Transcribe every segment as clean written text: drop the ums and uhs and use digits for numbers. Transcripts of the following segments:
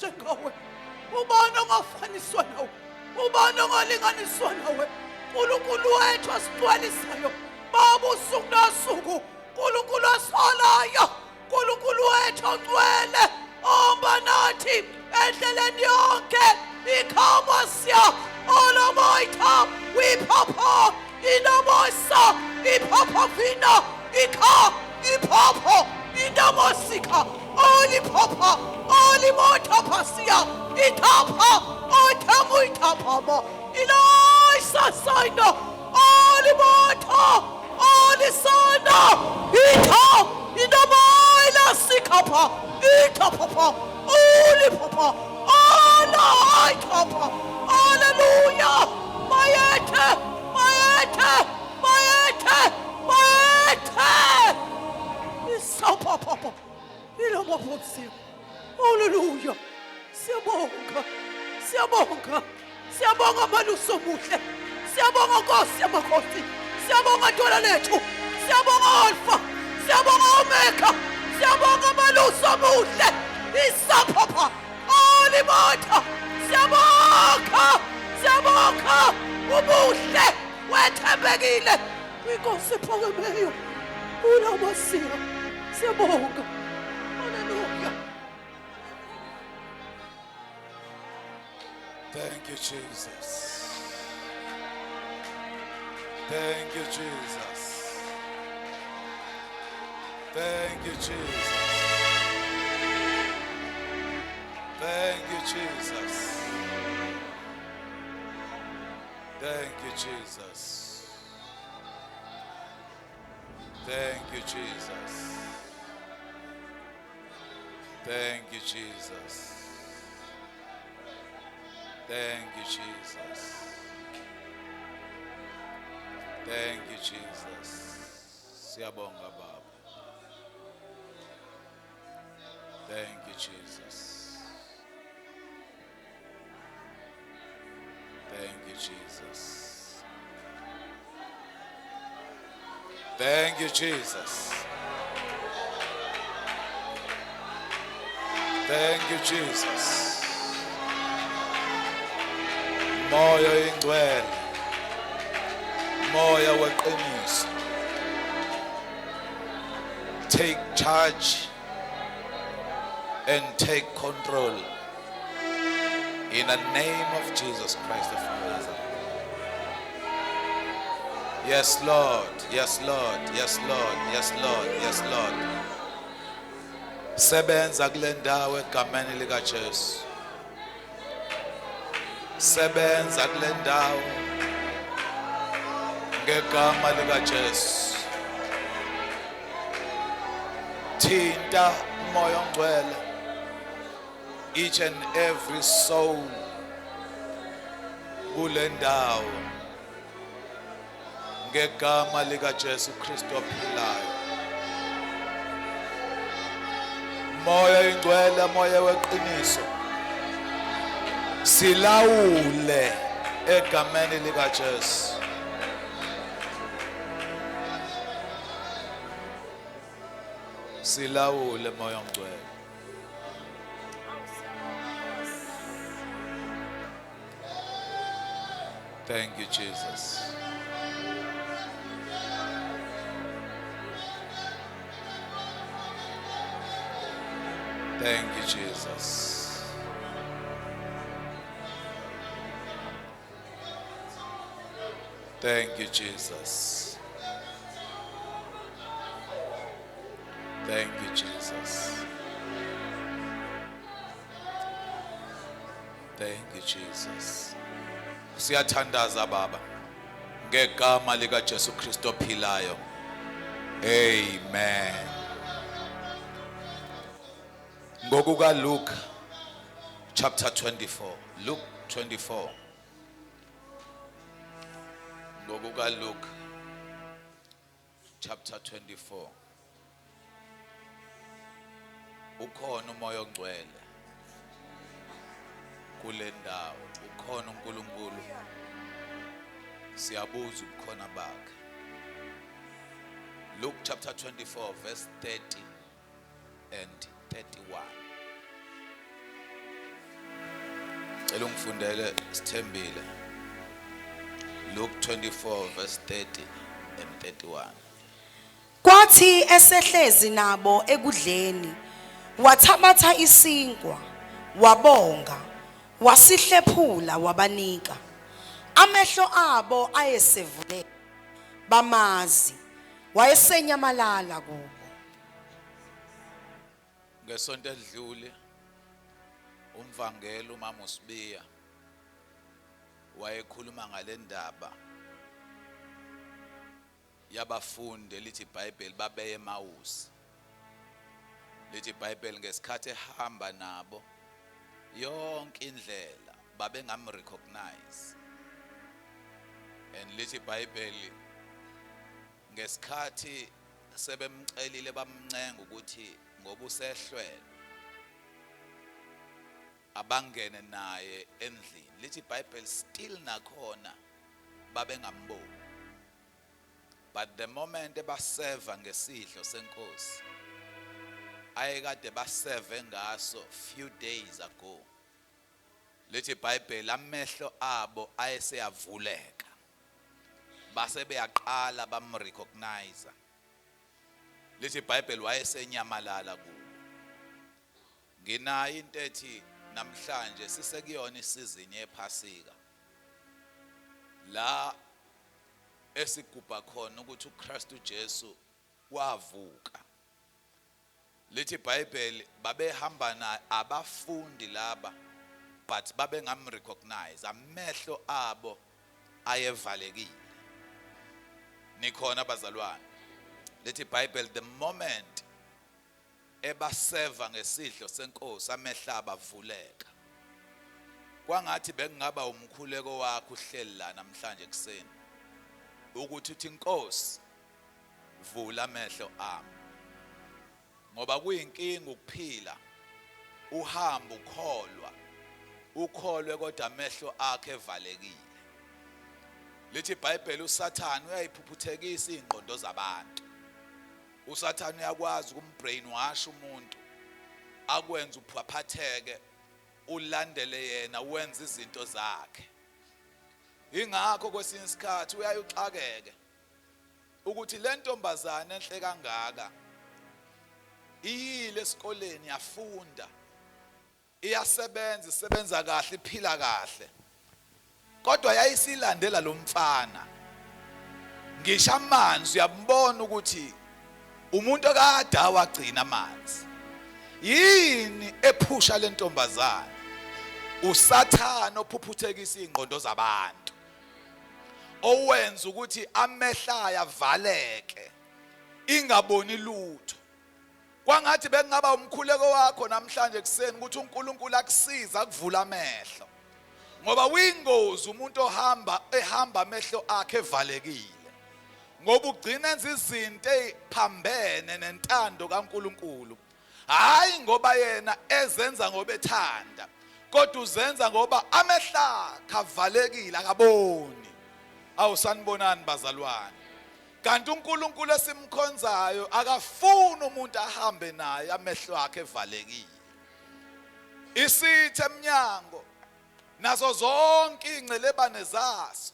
Njengawe, ubani ongafaniswa nawe? Ubani ongalinganiswa nawe? Nkulunkulu wethu osigcwalisayo, Baba, usuku nosuku, Nkulunkulu osolayo, Nkulunkulu wethu ongcwele, ohamba nathi endleleni yonke, ikhamasya olomoyitha wiphapha inomosa iphaphavina ikha iphapha inamosika oliphapha olimothaphasiya ithapha othamuyithaphama iloyisasaina olimotha olisana itha inomoyilasikapha ithaphapha uliphapha olayithapha. Haleluya! Bayethe, bayethe, bayethe, bayethe! Isaphaphapha ilamaphosio. Haleluya! Siyabonga, siyabonga, siyabonga malusi omuhle, siyabonga Nkosi yamakhosi, siyabonga Dwala lethu, siyabonga Alfa, siyabonga Omega, siyabonga malusi omuhle. Isaphapha olimotha, siyabonga, siyabonga, umuhle, wethembekile, inkosi ephakemeyo ulamasiya. Siyabonga, haleluya. Thank you, Jesus. Thank you, Jesus. Thank you, Jesus. Thank you, Jesus. Thank you, Jesus. Thank you, Jesus. Thank you, Jesus. Thank you, Jesus. Thank you, Jesus. Siyabonga, Baba. Thank you, Jesus. Thank you, Jesus. Thank you, Jesus. Thank you, Jesus. Moya ingcwele. Moya weqiniso. Take charge and take control. In the name of Jesus Christ of Nazareth. Yes, Lord. Yes, Lord. Yes, Lord. Yes, Lord. Yes, Lord. Sebenza kule ndawo egameni lika Jesu. Sebenza kule ndawo ngegama lika Jesu. Thinta, Moya ongcwele, each and every soul kule ndawo ngegama lika Jesu Kristu ophilayo. Moya ingcwele, moya weqiniso, silawule egameni lika Jesu. Silawule, moya ongcwele. Thank you, Jesus. Thank you, Jesus. Thank you, Jesus. Thank you, Jesus. Thank you, Jesus. Siyathandaza, Baba, ngegama lika Jesu Kristu ophilayo. Amen. Ngokuka Luke chapter 24. Luke 24. Ngokuka Luke chapter 24. Ukhona uMoya ongcwele kule ndawo, ukhona uNkulunkulu, siyabuza ubukhona bakhe. Luke chapter 24 verse 30 and 31. Cela ungifundele, Sithembile, Luke 24 verse 30 and 31. Kwathi esehlezi nabo ekudleni, wathabatha isinkwa, wabonga, wasihlephula, wabanika. Amehlo abo ayesevuleka, bamazi, wayesenyamalala kubo. Ngesonto edlule umvangeli umama uSibiya wayekhuluma ngale ndaba yabafundi elithi iBhayibheli babeye eMawusi. Lithi iBhayibheli ngesikhathi ehamba nabo yonke indlela babengamrecognize, and lithi iBhayibheli ngesikhathi sebemcelile bamncenga ukuthi ngoba usehlwele abangene naye endlini, lithi iBhayibheli still nakhona babengamboni. But the moment ebaseva ngesidlo senkosi ayekade baseve ngaso few days ago, lithi iBhayibheli amehlo abo ayeseyavuleka, base beyaqala bamrecognize. Lithi iBhayibheli wayesenyamalala kubo. Nginayo into ethi namhlanje sisekuyona isizini yePhasika, la esigubha khona ukuthi uKristu Jesu wavuka. Lithi iBhayibheli babehamba na abafundi laba, but babengamrecognize, amehlo abo ayevalekile. Nikhona, bazalwane? Lithi iBhayibheli the moment ebaseva ngesidlo senkosi, amehlo abavuleka. Kwangathi bekungaba umkhuleko wakho uhleli la namhlanje ekseni ukuthi uthi, "Inkosi, vula amehlo ami," ngoba kuyinkinga ukuphila uhamba ukholwa, ukholwe, kodwa amehlo akhe evalekile. Lithi iBhayibheli uSathane uyayiphuphuthekisa izingqondo zabantu. USathane uyakwazi ukumbrainwash umuntu, akwenze uphaphatheke, ulandele yena, wenze izinto zakhe. Ingakho kwesinye isikhathi uyayuxakeke ukuthi le ntombazane enhle kangaka iyile esikoleni, yafunda, iyasebenza, isebenza kahle, iphila kahle, kodwa yayisilandela lo mfana. Ngisho amanzi uyambona ukuthi umuntu akade awagcina amanzi. Yini ephusha le ntombazane? USathana ophuphuthekisa ingqondo zabantu, owenza ukuthi amehlo ayavaleke, ingaboni lutho. Kwangathi bekungaba umkhuleko wakho namhlanje kuseni ukuthi uNkulunkulu akusiza akuvula amehlo, ngoba uyingozi umuntu ohamba ehamba amehlo akhe evalekile, ngoba ugcina enza izinto eziphambene nentando kaNkulunkulu. Hayi ngoba yena ezenza ngoba ethanda, kodwa uzenza ngoba amehlo akhe avalekile, akaboni. Awusanibonani, bazalwane? Kanti uNkulunkulu esimkhonzayo akafuni umuntu ahambe naye amehlo akhe evalekile. Isithe eminyango nazo zonke ingcelebane zaso,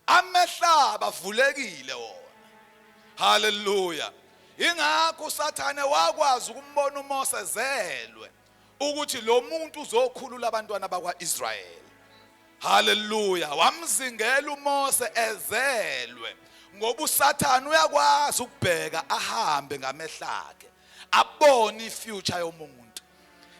amehlo abavulekile wona. Haleluya! Ingakho uSathane wakwazi ukumbona uMose zelwe ukuthi lo muntu uzokhulula abantwana bakwaIsrayeli. Haleluya! Wamzingela uMose ezelwe, ngoba uSathane uyakwazi ukubheka, ahambe ngamehlo akhe, abone ifuture yomuntu.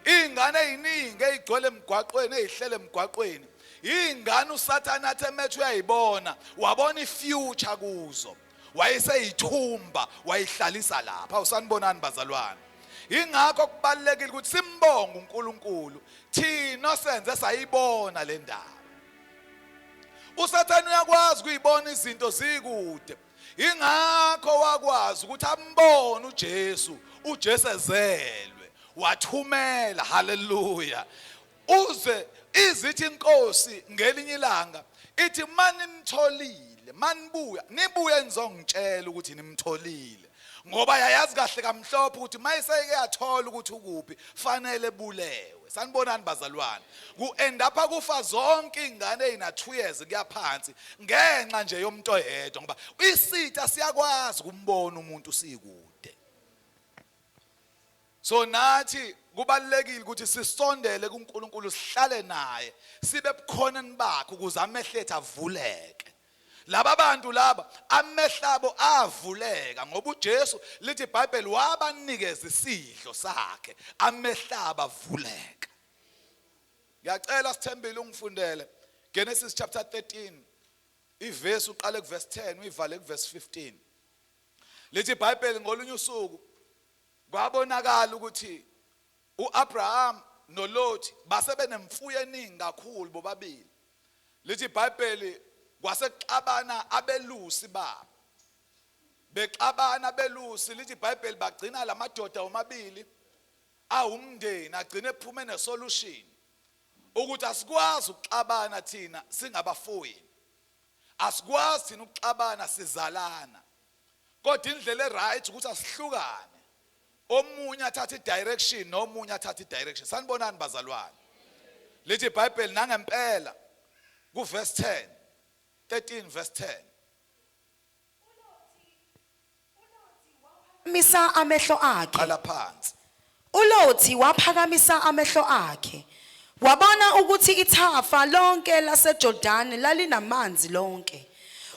Ingane eziningi ezigcwele emgwaqweni, ezihlele emgwaqweni, ingane uSathane athi emethu uyayibona, wabona ifuture kuzo, wayeseyithumba, wayihlalisa lapha. Usanibonani, bazalwane? Ingakho kubalekile ukuthi simbonge uNkulunkulu thina senze sayibona le ndaba. USathane uyakwazi ukuyibona izinto zikude. Ingakho wakwazi ukuthi ambone uJesu, uJesu ezelwe, wathumela. Haleluya! Uze izithi inkosi ngelinye ilanga ithi, "Manimtholile, manibuya, nibuye nizongitshela ukuthi nimtholile." Ngoba yayazi kahle kamhlophe ukuthi mayiseke yathola ukuthi ukuphi fanele bulewe. Sanibonani bazalwane. Ku end up kufa zonke ingane ezina 2 years kuyaphansi ngenxa nje yomuntu oyedwa, ngoba isitha siyakwazi ukumbona umuntu sikude. So nathi kubalekile ukuthi sisondele kuNkulunkulu, sihlale naye, sibe bukhoneni bakhe ukuze amehlo ethu avuleke. Laba bantu laba amehlo abo avuleka ngoba uJesu, lithi iBhayibheli, wabanikeza isidlo sakhe, amehlo abo avuleka. Ngiyacela Sithembile ungifundele Genesis chapter 13, ivesi uqale kuverse 10 uyivale kuverse 15. Lithi iBhayibheli ngolunye usuku kwabonakala ukuthi uAbraham noLot base benemfuyo eningi kakhulu bobabili. Lithi iBhayibheli kwasekuxabana abelusi babo, bexabana abelusi. Lithi iBhayibheli bagcina lamadoda omabili awumndeni agcine ephume nesolution ukuthi asikwazi ukuxabana thina singabafowenu, asikwazi thina ukuxabana sizalana, kodwa indlela eright ukuthi asihlukane, omunye athathe i-direction nomunye athathe i-direction. Sanibonani bazalwane. Lithi iBhayibheli nangempela kuverse 10, 13 verse 10. Misa amehlo akhe. Qala phansi. uLothi waphakamisa amehlo akhe, wabona ukuthi ithafa lonke laseJordan lalinamanzi lonke,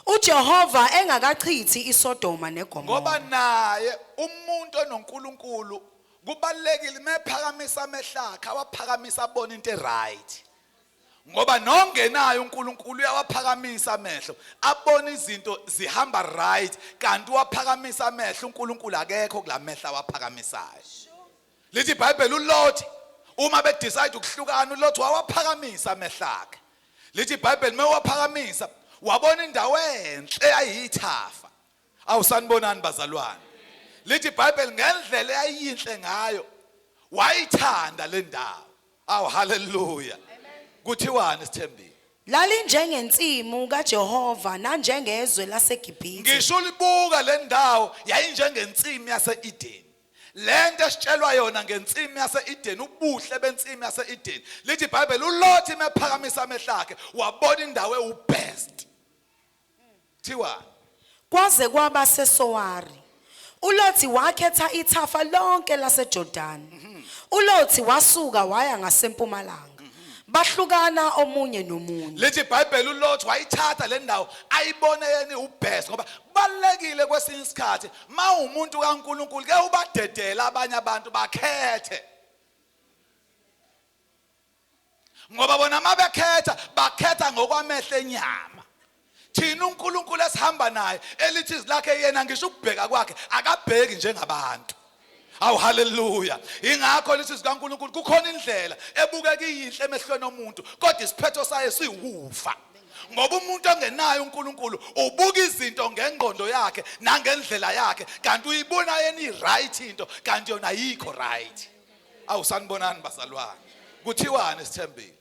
uJehova engakachithi iSodoma Ngoba neGomora. Naye umuntu onoNkulunkulu kubalekile mephakamisa amehlo akhe awaphakamisa abone into eright, ngoba nongenayo uNkulunkulu uyawaphakamisa amehlo abone izinto zihamba right, kanti waphakamisa amehlo uNkulunkulu akekho kulamehlo awaphakamisayo. Lithi iBhayibheli uLot uma bedecide ukuhlukana, uLot wawaphakamisa amehlo akhe. Lithi iBhayibheli mewaphakamisa wabona indawo enhle eyayithafa. Awusanibonani bazalwane. Lithi iBhayibheli ngendlela eyayinhle ngayo wayithanda le ndawo. Awu, haleluya! Kuthiwani, Sithembile? Lalinjengensimu kaJehova nanjengezwe laseGibhithe. Ngisho ulibuka le ndawo yayinjengensimu yase-Eden. Lento esitshelwa yona ngensimu yase-Eden, ubuhle bensimu yase-Eden, lithi iBhayibheli uLothi mephakamisa amehlo akhe wabona indawo ewubest. Thiwa Kwaze kwaba seSowari. uLothi wakhetha ithafa lonke laseJordan. uLothi wasuka waya ngasempumalanga. Bahlukana omunye nomunye. Lithi iBhayibheli uLothi wayithatha le ndawo ayibone yena ubest, ngoba kubalekile kwesinye isikhathi mawumuntu kaNkuluNkulu ke ubadedela abanye abantu bakhethe, ngoba bona mabekhetha bakhetha ngokwamehlo enyama. Thina uNkulunkulu esihamba naye, elithi izwi lakhe yena ngisho ukubheka kwakhe akabheki njengabantu. Awu, haleluya! Ingakho lithi izwi kaNkulunkulu kukhona indlela ebukeka iyinhle emehlweni omuntu, kodwa isiphetho sayo siwukufa, ngoba umuntu ongenayo uNkulunkulu ubuka izinto ngengqondo yakhe nangendlela yakhe, kanti uyibona yena i-right into, kanti yona ayikho right. Awu, sanibonani bazalwane. Kuthiwani, Sithembile?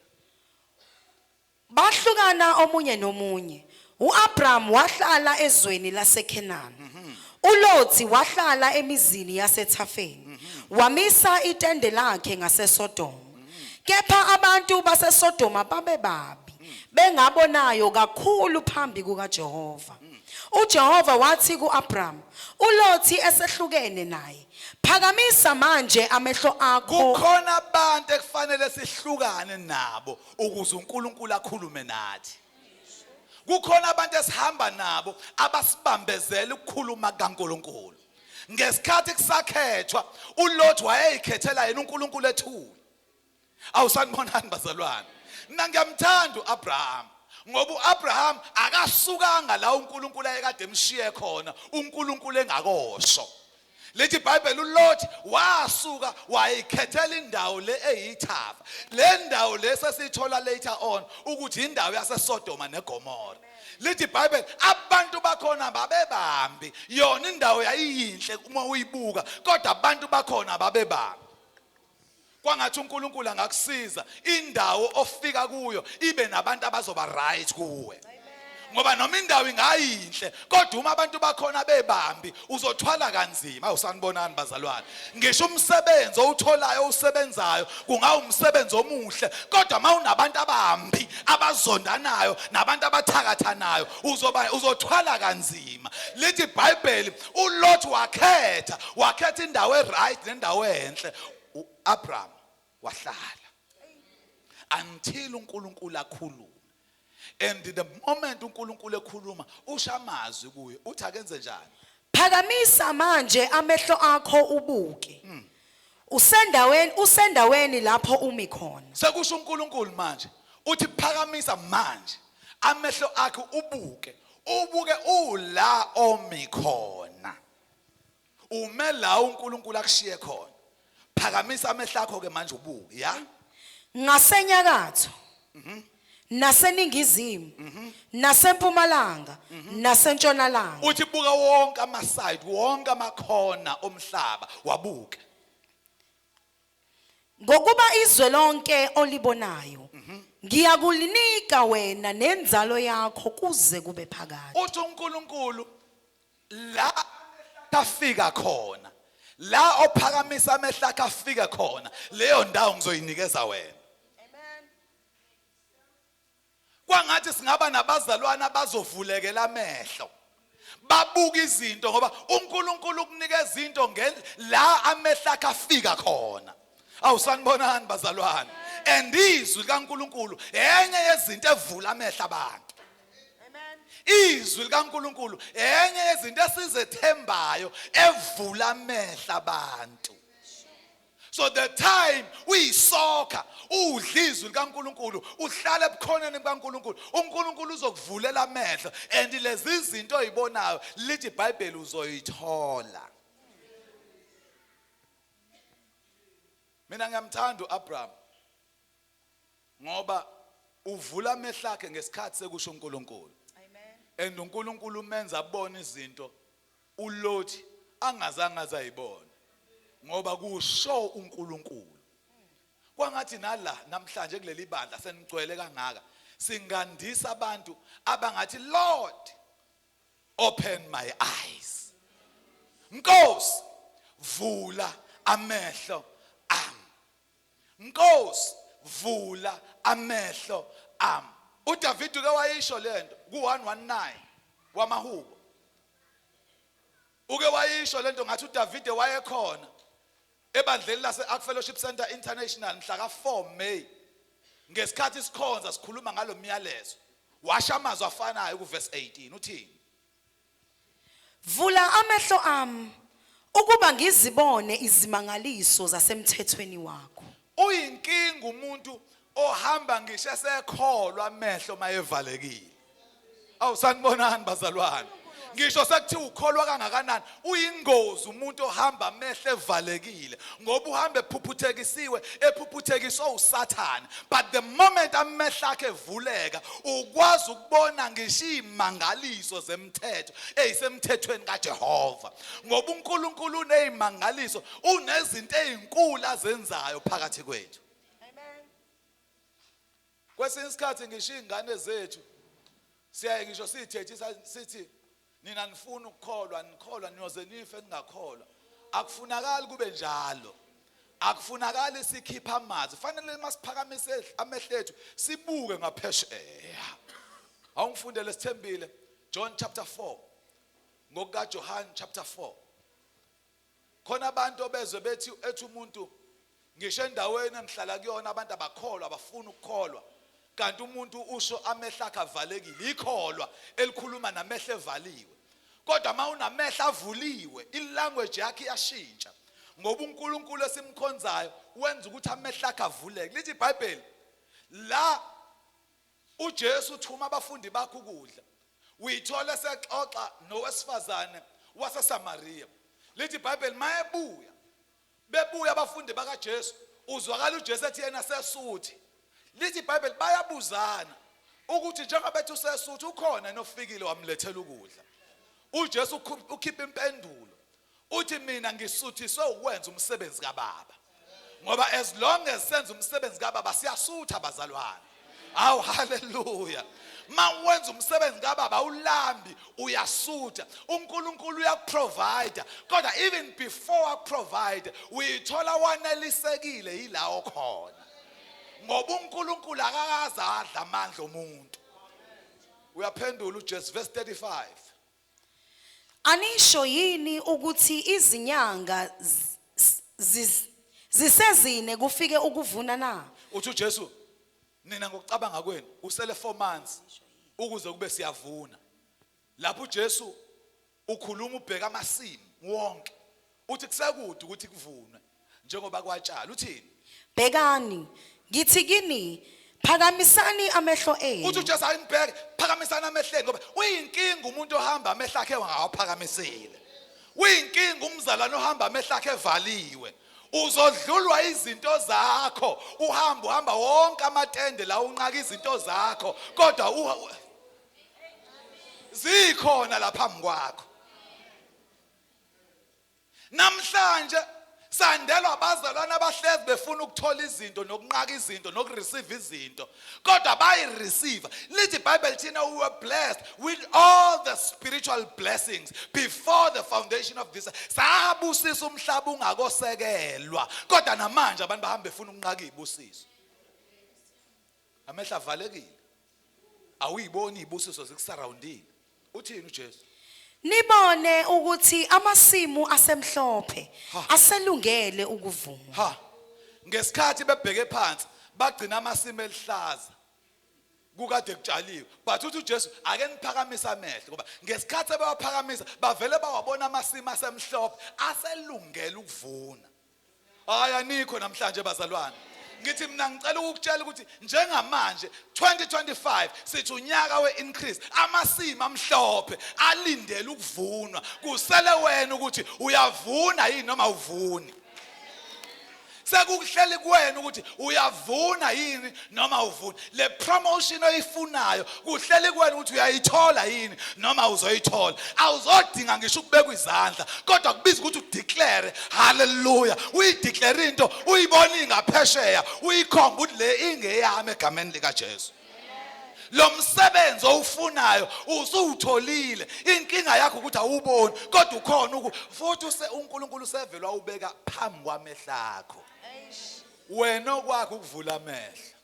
Bahlukana omunye nomunye. uAbram wahlala ezweni laseKhenani. uLothi wahlala emizini yaseThafeni. Wamisa itende lakhe ngaseSodoma. Kepha abantu baseSodoma babebabi, bengabonayo kakhulu phambi kukaJehova. uJehova wathi kuAbram, uLothi esehlukene naye, "Phakamisa manje amehlo akho." Kukhona abantu ekufanele sihlukane nabo ukuze uNkulunkulu akhulume nathi. Kukhona abantu esihamba nabo abasibambezela ukukhuluma kaNkulunkulu. Ngesikhathi kusakhethwa, uLot wayeyikhethela yena, uNkulunkulu ethule. Awusanibonani bazalwane. Mina ngiyamthanda uAbraham, ngoba uAbraham akasukanga la uNkulunkulu ayekade emshiye khona, uNkulunkulu engakosho. Lithi iBhayibheli uLot wasuka wayikhethela indawo le eyithafa. Le ndawo le sesiyithola later on ukuthi indawo yaseSodoma neGomora. Lithi iBhayibheli abantu bakhona babebambi. Yona indawo yayiyinhle uma uyibuka, kodwa abantu bakhona babebambi. Kwangathi uNkulunkulu angakusiza indawo ofika kuyo ibe nabantu abazoba right kuwe. Ngoba noma indawo ingayinhle, kodwa uma abantu bakhona bebambi, uzothwala kanzima. Awusanibonani bazalwane. Ngisho umsebenzi owutholayo, owusebenzayo, kungawumsebenzi omuhle, kodwa uma unabantu abambi abazondanayo nabantu abathakathanayo, uzoba uzothwala kanzima. Lithi iBhayibheli, uLot wakhetha indawo eright nendawo enhle. UAbraham wahlala until uNkulunkulu akhulume. And the moment uNkulunkulu ekhuluma, usho amazwi kuye, uthi akenze njani? Phakamisa manje amehlo akho ubuke. Usendaweni lapho umi khona. Sekusho uNkulunkulu manje, uthi phakamisa manje amehlo akho ubuke, ubuke ula omi khona. Ume la uNkulunkulu akushiye khona. Phakamisa amehlo akho ke manje ubuke, ya. Ngasenyakatho. Naseningizimu. Nasempumalanga, nasentshonalanga. Uthi buka wonke ama side, wonke amakhona omhlaba, wabuke. Ngokuba izwe lonke olibonayo ngiyakulinika wena nenzalo yakho kuze kube phakade. Uthi uNkulunkulu, la afika khona, la ophakamisa amehlo akhe afike khona, leyo ndawo ngizoyinikeza wena. Kwangathi singaba nabazalwana abazovulekela amehlo, babuka izinto, ngoba uNkulunkulu ukunikeza into la amehlo akhe afika khona. Awusanibonani bazalwane. And izwi likaNkulunkulu enye yezinto evula amehlo abantu. Izwi likaNkulunkulu enye yezinto esizethembayo evula amehlo abantu. So the time uyisokha, udla izwi likaNkulunkulu, uhlala ebukhoneni bukaNkulunkulu, uNkulunkulu uzokuvulela amehlo, and lezi zinto oyibonayo, lithi iBhayibheli, uzoyithola. Mina ngiyamthanda uAbraham ngoba uvula amehlo akhe ngesikhathi sekusho uNkulunkulu. And uNkulunkulu umenza abone izinto uLothi angazange azayibona, ngoba kusho uNkulunkulu. Kwangathi nala namhlanje kuleli bandla senigcwele kangaka, singandisa abantu abangathi, "Lord, open my eyes. Nkosi, vula amehlo ami. Nkosi, vula amehlo ami." uDavid ke wayisho lento ku119 wamahubo. Uke wayisho lento, ngathi uDavid wayekhona ebandleni lase Ark Fellowship Center International mhla ka4 May, ngesikhathi sikhonza sikhuluma ngalomyalezo, washo amazwi afanayo kuverse 18. Uthini? Vula amehlo ami ukuba ngizibone izimangaliso zasemthethweni wakho. Uyinkinga umuntu ohamba ngisho esekholwa, amehlo mayevalekile. Awusanibonani bazalwane. Ngisho sekuthiwa ukholwa kangakanani, uyingozi umuntu ohamba amehlo evalekile, ngoba uhamba ephuphuthekisiwe, ephuphuthekiswa uSathane. But the moment amehlo akhe evuleka, ukwazi ukubona ngisho imangaliso zemthetho eyisemthethweni kaJehova, ngoba uNkulunkulu unezimangaliso, unezinto ezinkulu azenzayo phakathi kwethu. Kwesinye isikhathi ngisho izingane zethu siyaye ngisho siyithethisa, sithi, "Nina nifuna ukukholwa, nikholwa, niyoze nife ningakholwa." Akufunakali kube njalo. Akufunakali sikhipha amazwi. Fanele masiphakamise amehlo ethu sibuke ngaphesheya. Awungifundele, sithembile, John chapter 4, ngokuka Johann chapter 4. Khona abantu obezwe bethi, ethi umuntu, "Ngisho endaweni engihlala kuyona abantu abakholwa, abafuna ukukholwa." Kanti umuntu usho amehlo akhe avalekile. Ikholwa elikhuluma namehlo evaliwe. Kodwa uma unamehlo avuliwe, ilanguage yakhe iyashintsha, ngoba uNkulunkulu esimkhonzayo wenza ukuthi amehlo akhe avuleke. Lithi iBhayibheli la, uJesu uthuma abafundi bakhe ukudla, uyithola sexoxa nowesifazane waseSamaria. Lithi iBhayibheli mayebuya, bebuya abafundi bakaJesu, uzwakala uJesu ethi yena sesuthi. Lithi iBhayibheli bayabuzana ukuthi njengoba bethi usesuthi, ukhona nofikile wamlethela ukudla. UJesu ukhipha impendulo, uthi, "Mina ngisuthiswe ukwenza umsebenzi kaBaba." Ngoba as long as senza umsebenzi kaBaba, siyasutha bazalwane. Awu haleluya. Mawenza umsebenzi kababa awulambi, uyasutha. UNkulunkulu uyakuprovide, kodwa even before akuprovide uyithola wanelisekile yilawo khona, ngoba uNkulunkulu akakaze adla amandla omuntu. Uyaphendula uJesu, verse 35. Anisho yini ukuthi izinyanga zisezine kufike ukuvuna na? Uthi uJesu, nina ngokucabanga kwenu usele 4 months ukuze kube siyavuna. Lapho uJesu ukhuluma ubheka amasimu wonke, uthi kusekude ukuthi kuvunwe njengoba kwatshala. Uthini? Bhekani, ngithi kini, phakamisani amehlo enu. Uthi uJesu ayinibheke, phakamisani amehleni, ngoba uyinkinga umuntu ohamba amehlo akhe wangawaphakamisile. Uyinkinga umzalwane ohamba amehlo akhe evaliwe. Uzodlulwa izinto zakho, uhamba uhamba wonke amatende la unqaka izinto zakho, kodwa zikhona lapha phambi kwakho. Namhlanje sandelwa abazalwane abahlezi befuna ukuthola izinto nokunqaka izinto nokureceive izinto, kodwa bayireceive. Lithi iBhayibheli thina we were blessed with all the spiritual blessings before the foundation of this. Sabusisa umhlaba ungakosekelwa, kodwa namanje abantu bahamba befuna ukunqaka izibusiso. Amehlo avalekile, awuyiboni izibusiso zikusurroundile. Uthini uJesu? Nibone ukuthi amasimu asemhlophe aselungele ukuvunwa. Ha, ngesikhathi bebheke phansi bagcina amasimu elihlaza kukade kutshaliwe, but uthi uJesu ake niphakamise amehlo, ngoba ngesikhathi ebewaphakamisa bavele bawabona amasimu asemhlophe aselungele ukuvuna. Hayi, anikho namhlanje bazalwane. Ngithi mina ngicela ukukutshela ukuthi njengamanje 2025 sithi unyaka we-increase, amasimu amhlophe alindele ukuvunwa. Kusele wena ukuthi uyavuna yini noma awuvuni. Sekukuhleli kuwena ukuthi uyavuna yini noma awuvuni. Le promotion oyifunayo kuhleli kuwena ukuthi uyayithola yini noma uzoyithola. Awuzodinga ngisho ukubekwa izandla, kodwa kubiza ukuthi udeclare. Haleluya. Uyideclare into uyibona ingaphesheya, uyikhomba ukuthi le ingeyami egameni lika Jesu. Lo msebenzi owufunayo usuwutholile, inkinga yakho ukuthi awuboni, kodwa ukhona futhi uNkulunkulu usevelwa ubeka phambi kwamehlo akho. Wena okwakho ukuvula amehlo.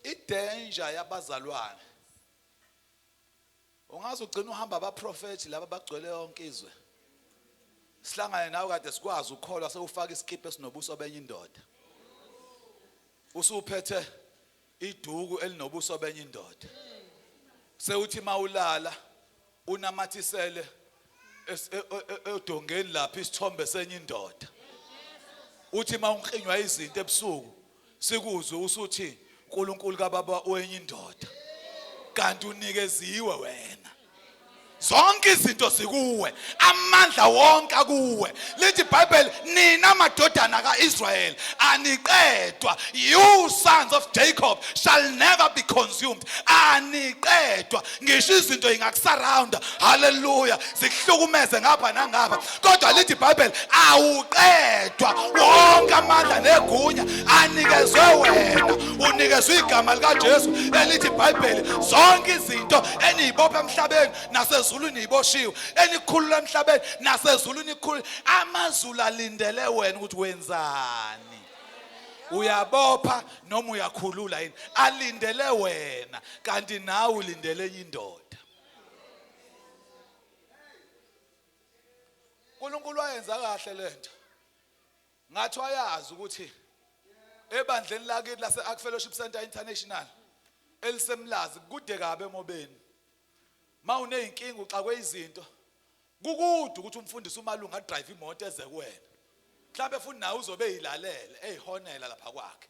Idanger yabazalwane, ungaze ugcina uhamba abaprofethi laba bagcwele yonke izwe, sihlangane nawe kade sikwazi ukukholwa, sewufaka iskipa esinobuso benye indoda, usuphethe iduku elinobuso benye indoda, sewuthi mawulala unamathisele edongeni lapha isithombe senye indoda, uthi mawunklinywa izinto ebusuku sikuzwe usuthi uNkulunkulu kababa wenye indoda, kanti unikeziwe wena. Zonke izinto zikuwe, amandla wonke akuwe. Lithi iBhayibheli, nina madodana kaIsrael aniqedwa, you sons of Jacob shall never be consumed. Aniqedwa, ngisho izinto ingakusurrounda, haleluya, zikuhlukumeze ngapha nangapha, kodwa lithi iBhayibheli awuqedwa. Wonke amandla negunya anikezwe wena, unikezwe igama likaJesu elithi iBhayibheli zonke izinto eniyibopha emhlabeni nasezulwini iboshiwe, enikhulula emhlabeni nasezulwini ikhulula. Amazulu alindele wena ukuthi wenzani, uyabopha noma uyakhulula yini. Alindele wena, kanti nawe ulindele enye indoda. uNkulunkulu wayenza kahle lento, ngathi wayazi ukuthi ebandleni lakithi lase Ark Fellowship Center International elisemlazi kude kabi emobeni, mawuneyinkinga uxakwe izinto, kukude ukuthi umfundisi umalunga adrive imoto eze kuwena, mhlawumbe futhi nawe uzobe eyilalele eyihonela lapha kwakhe.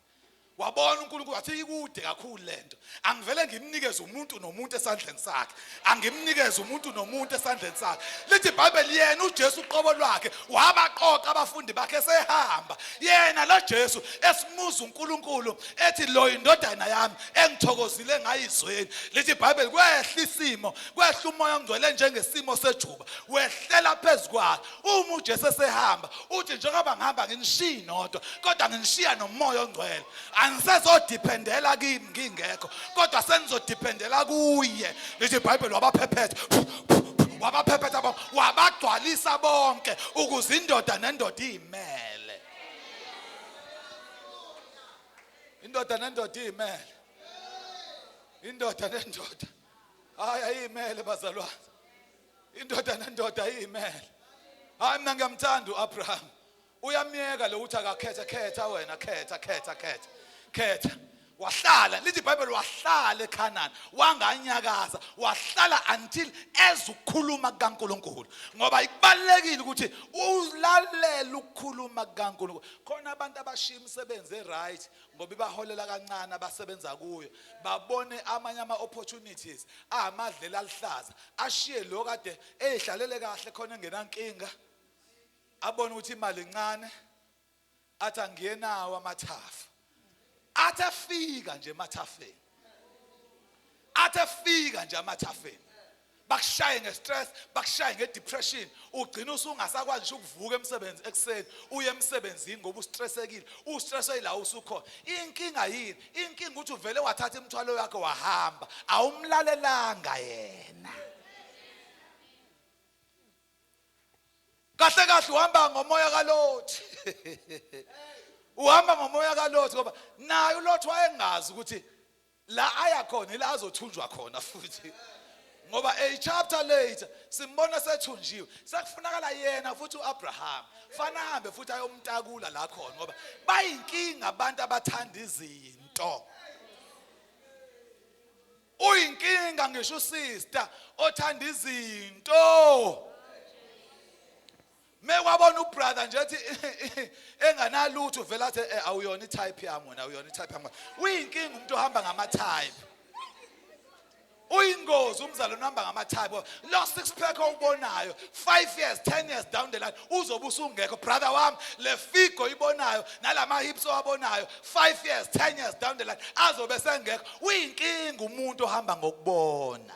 Wabona uNkulunkulu wathi ikude kakhulu lento, angivele ngimnikeze umuntu nomuntu esandleni sakhe, angimnikeze umuntu nomuntu esandleni sakhe. Lithi iBhayibheli yena uJesu uqobo lwakhe wabaqoqa abafundi bakhe sehamba yena. Yena lo Jesu esimuza uNkulunkulu ethi lo indodana yami engithokozile ngayo izweni. Lithi iBhayibheli kwehla isimo, kwehla umoya ongcwele njengesimo sejuba, wehlela phezu kwakhe. Uma uJesu esehamba uthi njengoba ngihamba nginishiyi nodwa, kodwa nginishiya nomoya ongcwele. Anisezodependela kimi ngingekho, kodwa senizodependela kuye. Lithi iBhayibheli wabaphephetha, wabaphephetha bonke, wabagcwalisa bonke ukuze indoda nendoda iyimele. Indoda nendoda iyimele. Indoda nendoda. Hayi ayimele bazalwane. Indoda nendoda ayimele. Hayi mina ngiyamthanda uAbraham. Uyamyeka lo uthi akakhethe, khetha wena, khetha, khetha, khetha. Khetha. Wahlala, lithi iBhayibheli wahlala eKhanani, wanganyakaza, wahlala until ezukukhuluma kukaNkuluNkulu. Ngoba ikubalekile ukuthi ulalele ukukhuluma kukaNkuluNkulu. Khona abantu abashiya imisebenzi eright ngoba ibaholela kancane abasebenza kuyo, babone amanye ama opportunities amadlela alihlaza, ashiye lo kade eyihlalele kahle khona engenankinga, abone ukuthi imali incane, athi angiyenawo amathafa. Athi efika nje emathafeni, athi efika nje amathafeni, bakushaye ngestress, bakushaye ngedepression, ugcina usungasakwazi ngisho ukuvuka emsebenzi ekuseni uye emsebenzini ngoba ustressekile, ustresswe yila usukhona. Inkinga yini? Inkinga ukuthi uvele wathatha imithwalo yakho wahamba, awumlalelanga yena. Kahle kahle uhamba ngomoya kaLothi. Uhamba ngomoya kaLothi ngoba naye uLothi wayengazi ukuthi la aya khona ila azothunjwa khona futhi. Ngoba a chapter later simbona sethunjiwe, sekufunakala yena futhi uAbraham fana ahambe futhi ayomtakula la khona, ngoba bayinkinga abantu abathanda izinto. Uyinkinga ngisho usister othanda izinto. Mekwabona ubrother nje ethi enganalutho vele athi awuyona itype yami wena, awuyona itype yami. Uyinkinga umuntu ohamba ngama type. Uyingozi umzalwane ohamba ngama type. Lo six pack owubonayo 5 years 10 years down the line uzobe usungekho brother wami. Le figure oyibonayo nalama hips owabonayo 5 years 10 years down the line azobe sengekho. Uyinkinga umuntu ohamba ngokubona.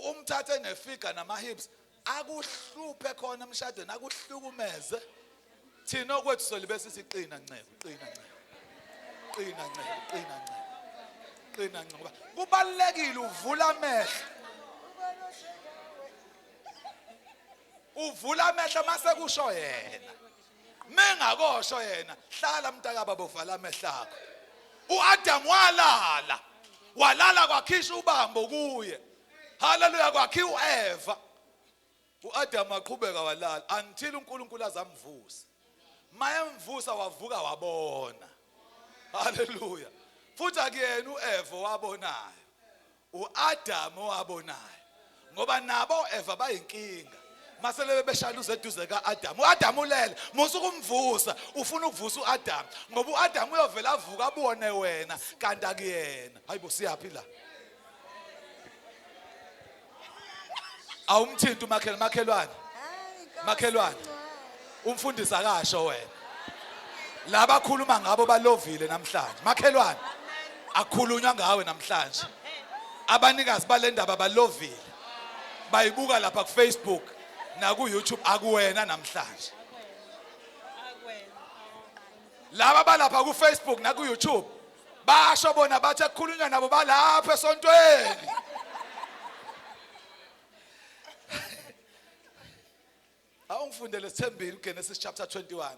Umthathe nefiga nama hips akuhluphe khona emshadweni, akuhlukumeze. Thina okwethu solibe sithi qina nceku, qina nceku, qina nceku, qina nceku, qina nceku. Ngoba kubalulekile uvula amehlo, uvula amehlo mase kusho yena. Mengakosho yena, hlala mntakababa uvala amehlo akho. uAdam walala, walala kwakhisha ubambo kuye. Haleluya, kwakhiwa uEva. uAdam waqhubeka walala until uNkulunkulu azamvusa. Mayemvusa wavuka wabona. Haleluya. Futhi akuyena uEva wabonayo, uAdam owabonayo, ngoba nabo Eva bayinkinga. Masele beshaluza eduze kaAdam, uAdam ulele, musa ukumvusa, ufuna ukuvusa uAdam ngoba uAdam uyovela avuka abone wena kanti akuyena. Hayibo, siyaphi la? Awumthinti umakhelwane, makhelwane, makhelwane, umfundisi akasho wena. Laba khuluma ngabo balovile namhlanje. Makhelwane, akukhulunywa ngawe namhlanje. Abanikazi balendaba balovile, bayibuka lapha ku Facebook na ku YouTube, akuwena namhlanje. Laba balapha ku Facebook na ku YouTube basho bona bathi akukhulunywa nabo balapha esontweni. Awungifundele sithembile uGenesis chapter 21.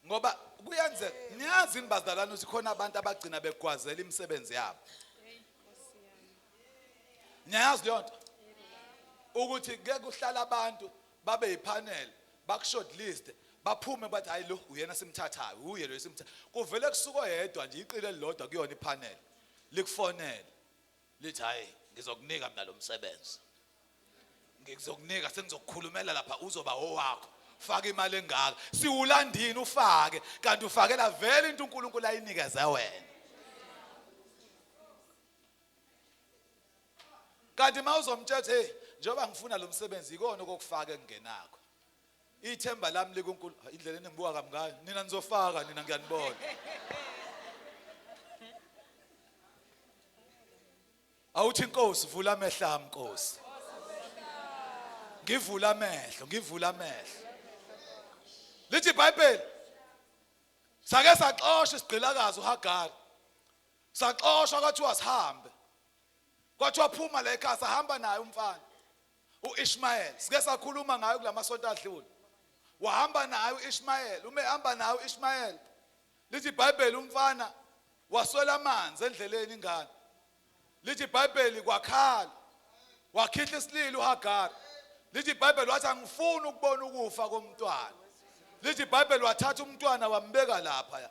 Ngoba kuyenzeka, niyazi yini bazalwane ukuthi khona abantu abagcina begwazela imisebenzi yabo. Niyazi leyo nto? Ukuthi kuke kuhlala abantu babe yipanel, bakushortlist, baphume bathi hayi lo uyena simthathayo, uye lo simthatha. Kuvele kusuka oyedwa nje iqile elilodwa kuyona ipanel, likufonele lithi hayi ngizokunika mina lo msebenzi, ngizokunika, sengizokukhulumela lapha, uzoba owakho, faka imali engaka, siwulandini ufake, kanti ufakela vele into uNkulunkulu ayinikeze wena. Kanti mawuzomtshela hey Njengoba ngifuna lo msebenzi, ikona okufaka engingenakho. Ithemba lami likuNkulunkulu. Indlela engibuka kabi ngayo, nina nizofaka, nina ngiyanibona. Awuthi, Inkosi, vula amehlo ami, Nkosi. Ngivula amehlo, ngivula amehlo. Lithi iBhayibheli, sake saxoshwa isigqilakazi uHagar. Saxoshwa, kwathiwa sihambe, kwathiwa phuma la ekhaya. Sahamba naye umfana uIshmael, sike sakhuluma ngayo kulamasonto adlule. Wahamba naye uIshmael. Uma ehamba naye uIshmael, lithi iBhayibheli umfana waswela amanzi endleleni, ingane. Lithi iBhayibheli kwakhala, wakhihla isililo uHagar. Lithi iBhayibheli wathi, "Angifuni ukubona ukufa komntwana." Lithi iBhayibheli wathatha umntwana wambeka lapha ya,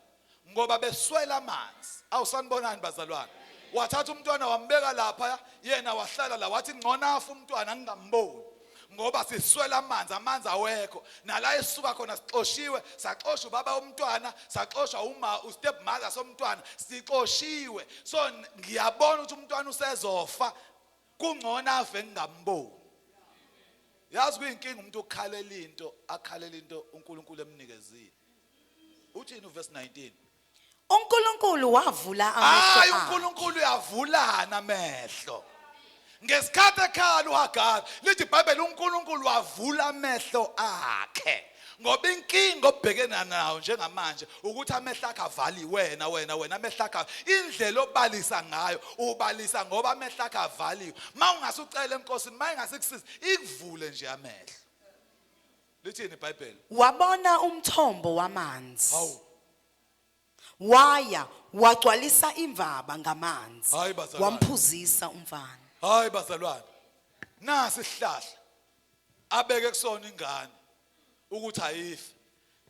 ngoba beswela amanzi. Awusanibonani bazalwane? Wathatha umntwana wambeka lapha, yena wahlala la. Wathi, "Ngcono afa umntwana ngingamboni, ngoba siswela amanzi, amanzi awekho nala esuka khona. Sixoshiwe, saxoshwa ubaba womntwana, saxoshwa uma ustep mother somntwana, sixoshiwe. So ngiyabona ukuthi umntwana usezofa, kungcono afe ngingamboni." Yazi kuyinkinga umuntu ukukhalela into, akhalela into uNkulunkulu emnikezile. Uthini uverse 19? uNkulunkulu wavula amehlo Hayi, akhe. uNkulunkulu uyavulana amehlo. Ngesikhathi ekhala uHagar, lithi iBhayibheli uNkulunkulu wavula amehlo akhe. Ngoba inkinga obhekena nayo njengamanje ukuthi amehlo akhe avaliwe. Wena, wena, wena, amehlo akhe, indlela obalisa ngayo, ubalisa ngoba amehlo akhe avaliwe. Mawungasucela enkosini, mayingasikusiza ikuvule nje amehlo. Lithini iBhayibheli? Wabona umthombo wamanzi. Hawu. Waya wagcwalisa imvaba ngamanzi. Hayi, bazalwane. Wamphuzisa umfana. Hayi bazalwane, nasi isihlahla abeke kusona ingane ukuthi ayife.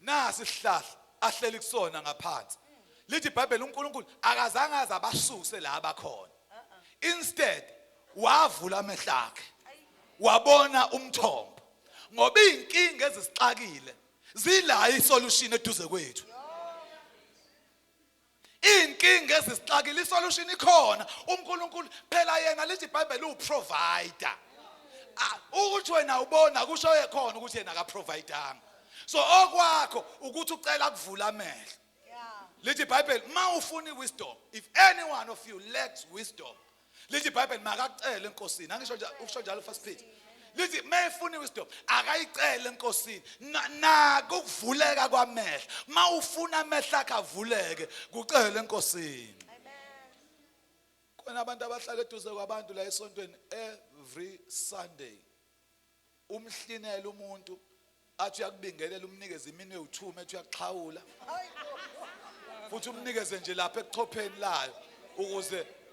Nasi isihlahla ahleli kusona ngaphansi. Lithi iBhayibheli uNkulunkulu akazange aze abasuse la abakhona. Instead wavula amehlo akhe, wabona umthombo. Ngoba izinkinga ezisixakile zila isolution eduze kwethu. Inkinga ezisixakile, isolution ikhona. UNkulunkulu phela yena, lithi iBhayibheli, uprovider. Ah, ukuthi wena ubona kusho ekhona ukuthi yena akaprovidanga. So okwakho ukuthi ucela kuvula amehlo. Lithi iBhayibheli mawufuna iwisdom, if any one of you lacks wisdom, lithi iBhayibheli makakucele enkosini. Angisho nje, usho njalo First Peter. Lithi mayefuna iwisdom akayicele enkosini. Nakuvuleka kwamehlo, mawufuna amehlo akhe avuleke, kucele enkosini. Khona abantu abahlala eduze kwabantu la esontweni every Sunday. Umhlinela umuntu, athi uyakubingelela, umnikeze iminwe ewu2, ethi uyakuxhawula, futhi umnikeze nje lapha ekuchopheni layo